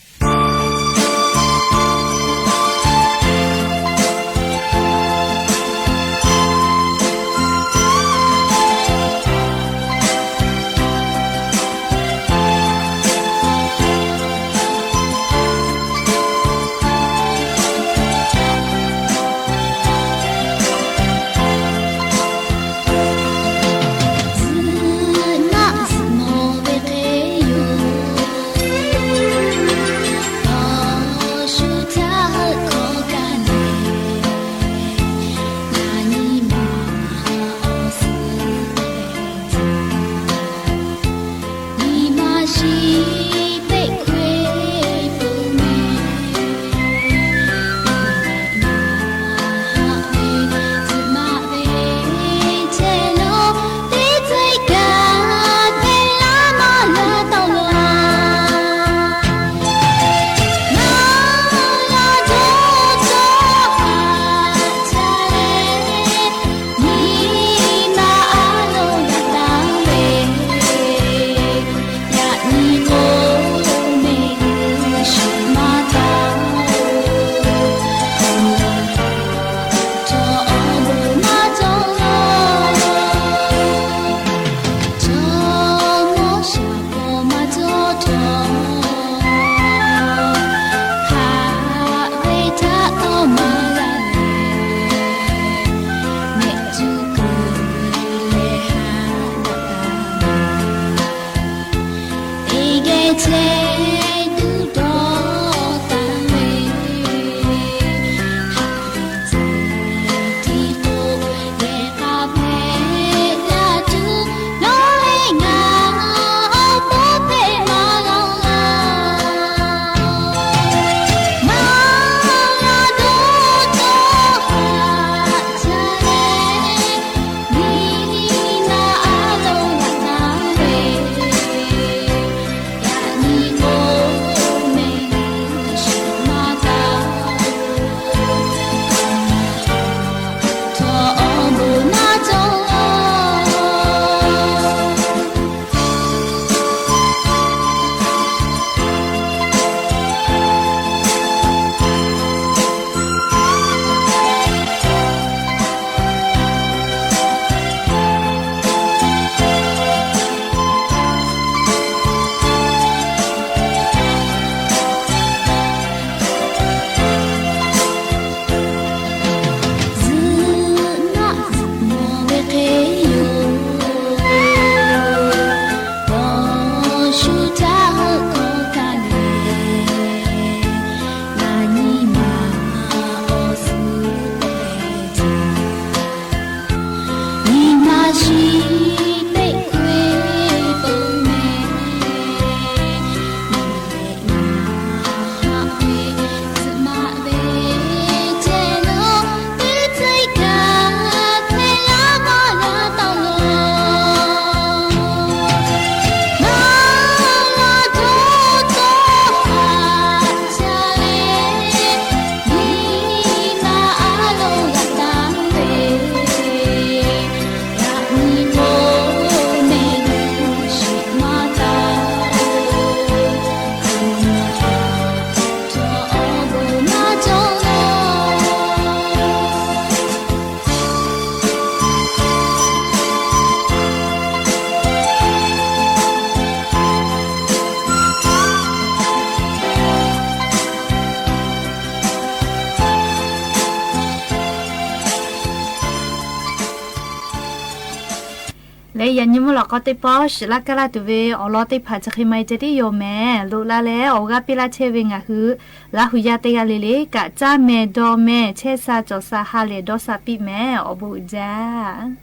Leh yaꞈ nyi mvuhˇ lawꞈ k'aw teˇ pawˆ shiˍ laˇ kaˇ laˇ tuˬ ve awˬ lawn teˇ hpaˍ chi hk'e maˇ heˆ ceh tiˉ yoˬ mehˍ. Loꞈ la leh awˬ g'aˇ piˇ laˇ chehˇ ve ngaˬ hui Laˇ huˍ yaˇ teˇ g'aˇ le le kaꞈ caˇ mehˍ dawˇ mehˍ chehˇ sha cawˬ sha ha lehˬ dawˇ sha piˇ mehˍ. Awˬ bon uiˍ jaˇ.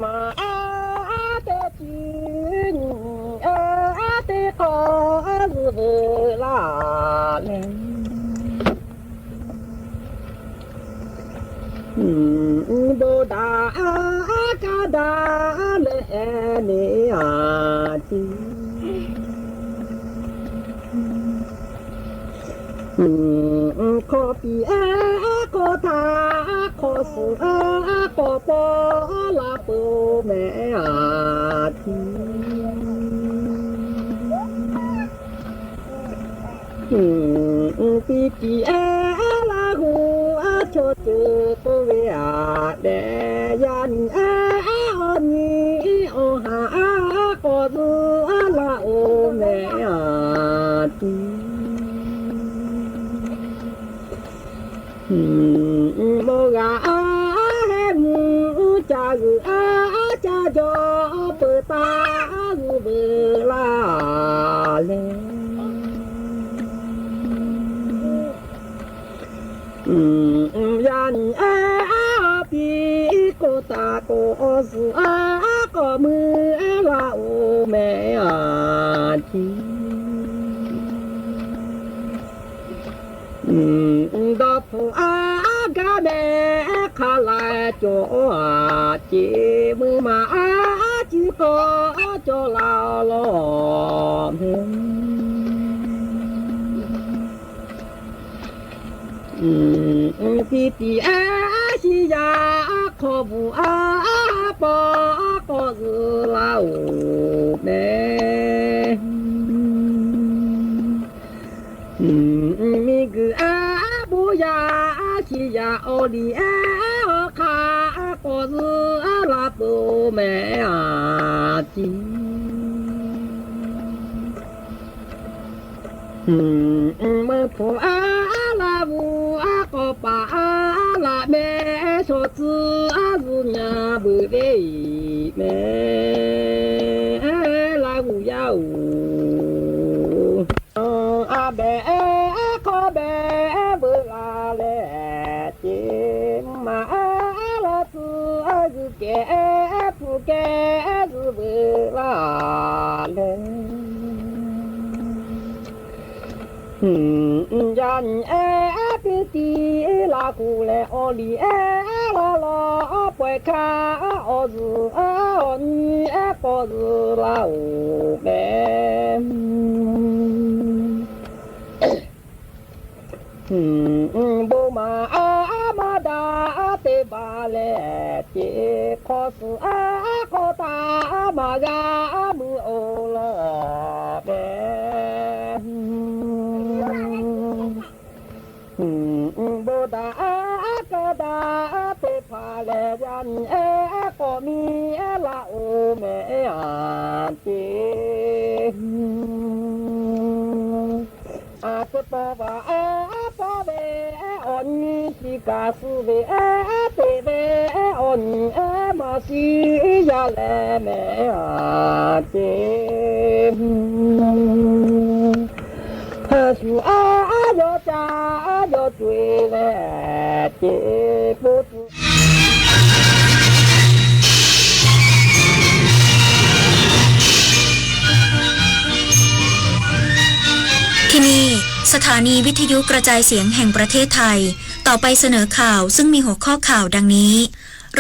Maꞈ teˇ chi nyi teˇ hk'awꞈ zuhꞈ veuꞈ laˇ leh, bon daꞈ kaˇ daꞈ leh neˇ a tiˉ hk'awꞈ piˇ, hk'awꞈ htaꞈ hk'awꞈ suhˍ, hk'awꞈ pawˆ la peuˬ mehˍ a tiˉ. Piˇ tiꞈ Laˇ huˍ chaw ceuˬ k'oˆ ve aꞈ dehꞈ, yaˇ nyi awˬ nyi awˬ haˍ k'awꞈ zuhꞈ laˇ oˬ mehˍ a tiˉ. Mawˇ g'a hehˉ mvuhˇ ca g'uiˬ a ca jaw peuˬ taˍ g'uiˬ veuꞈ laˇ leh, yaˇ nyi a piˇ k'oˆ taˍ k'o, awˬ suhˍ a k'awꞈ mui laˇ oˬ mehˍ a tiˉ. Dawˇ hpfuhˆ a gaˇ mehˍ hk'a lehˬ cawˬ a ceˬ, mui maˬ a ciˉ k'awꞈ cawˬ la lawˬ mehˍ. Piˇ tiꞈ a shiˍ yaˇ hk'aw bvuhꞈ a paw k'awꞈ zuhꞈ laˇ oˬ mehˍ. Miˬ guiˬ a bon yaˇ shiˍ yaˇ awˬ liˇ awˬ hk'aˇ k'awꞈ zuhꞈ laˇ peuˬ mehˍ a tiˉ. Meuˇ hpawˇ a Laˇ huˍ a k'awꞈ paˍ a laꞈ mehˍ shawˍ tcuh a zuhꞈ nyi veuꞈ ve mehˍ. Laˇ huˍ yaˇ oˬ, kehˉ zuhˆ veuꞈ laˇ leh, yaˇ nyi ehˉ piˇ tiˉ laˇ k'oˆ leh, awˬ liˇ ehˉ laˇ law pawehˇ hkaˇ, awˬ zuhˬ awˬ nyi ehˉ k'awꞈ zuhˬ laˇ-oˬ mehˍ. Bon maˍ aˉ maˇ daꞈ teˇ hpaˍ lehˬ, ceꞈ hk'aw suhˍ aˉ hk'aw taˍ maˍ g'a mui-oˬ law mehˍ. Bon daꞈ aˉ kaˇ daꞈ teˇ hpaˍ lehˬ, yaˇ nyi ehˉ k'awꞈ miˇ ehˉ laˇ-oˬ mehˍ aꞈ ceˇ. Aˬ hk'e taw vaꞈ ehˉ paˇ ve awˬ nyi shiˍ kaꞈ suh ve ehˉ teꞈ ve awˬ nyi ehˉ maˇ shiˍ yaˇ leh mehˍ aꞈ ceˇ. Shu aˉ yawˇ caˇ yawˇ co-e leh ceˇ po tuˬ ที่นี่ สถานีวิทยุกระจายเสียงแห่งประเทศไทย ต่อไปเสนอข่าวซึ่งมีหัวข้อข่าวดังนี้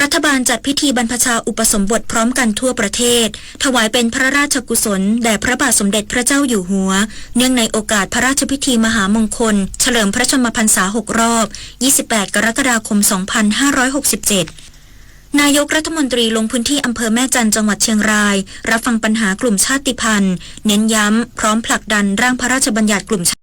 รัฐบาลจัดพิธีบรรพชาอุปสมบทพร้อมกันทั่วประเทศ ถวายเป็นพระราชกุศลแด่พระบาทสมเด็จพระเจ้าอยู่หัว เนื่องในโอกาสพระราชพิธีมหามงคล เฉลิมพระชนมพรรษา หก รอบ ยี่สิบแปด กรกฎาคม สองพันห้าร้อยหกสิบเจ็ด นายกรัฐมนตรีลงพื้นที่อำเภอแม่จันทร์จังหวัดเชียงราย รับฟังปัญหากลุ่มชาติพันธุ์ เน้นย้ำพร้อมผลักดันร่างพระราชบัญญัติกลุ่มชาติ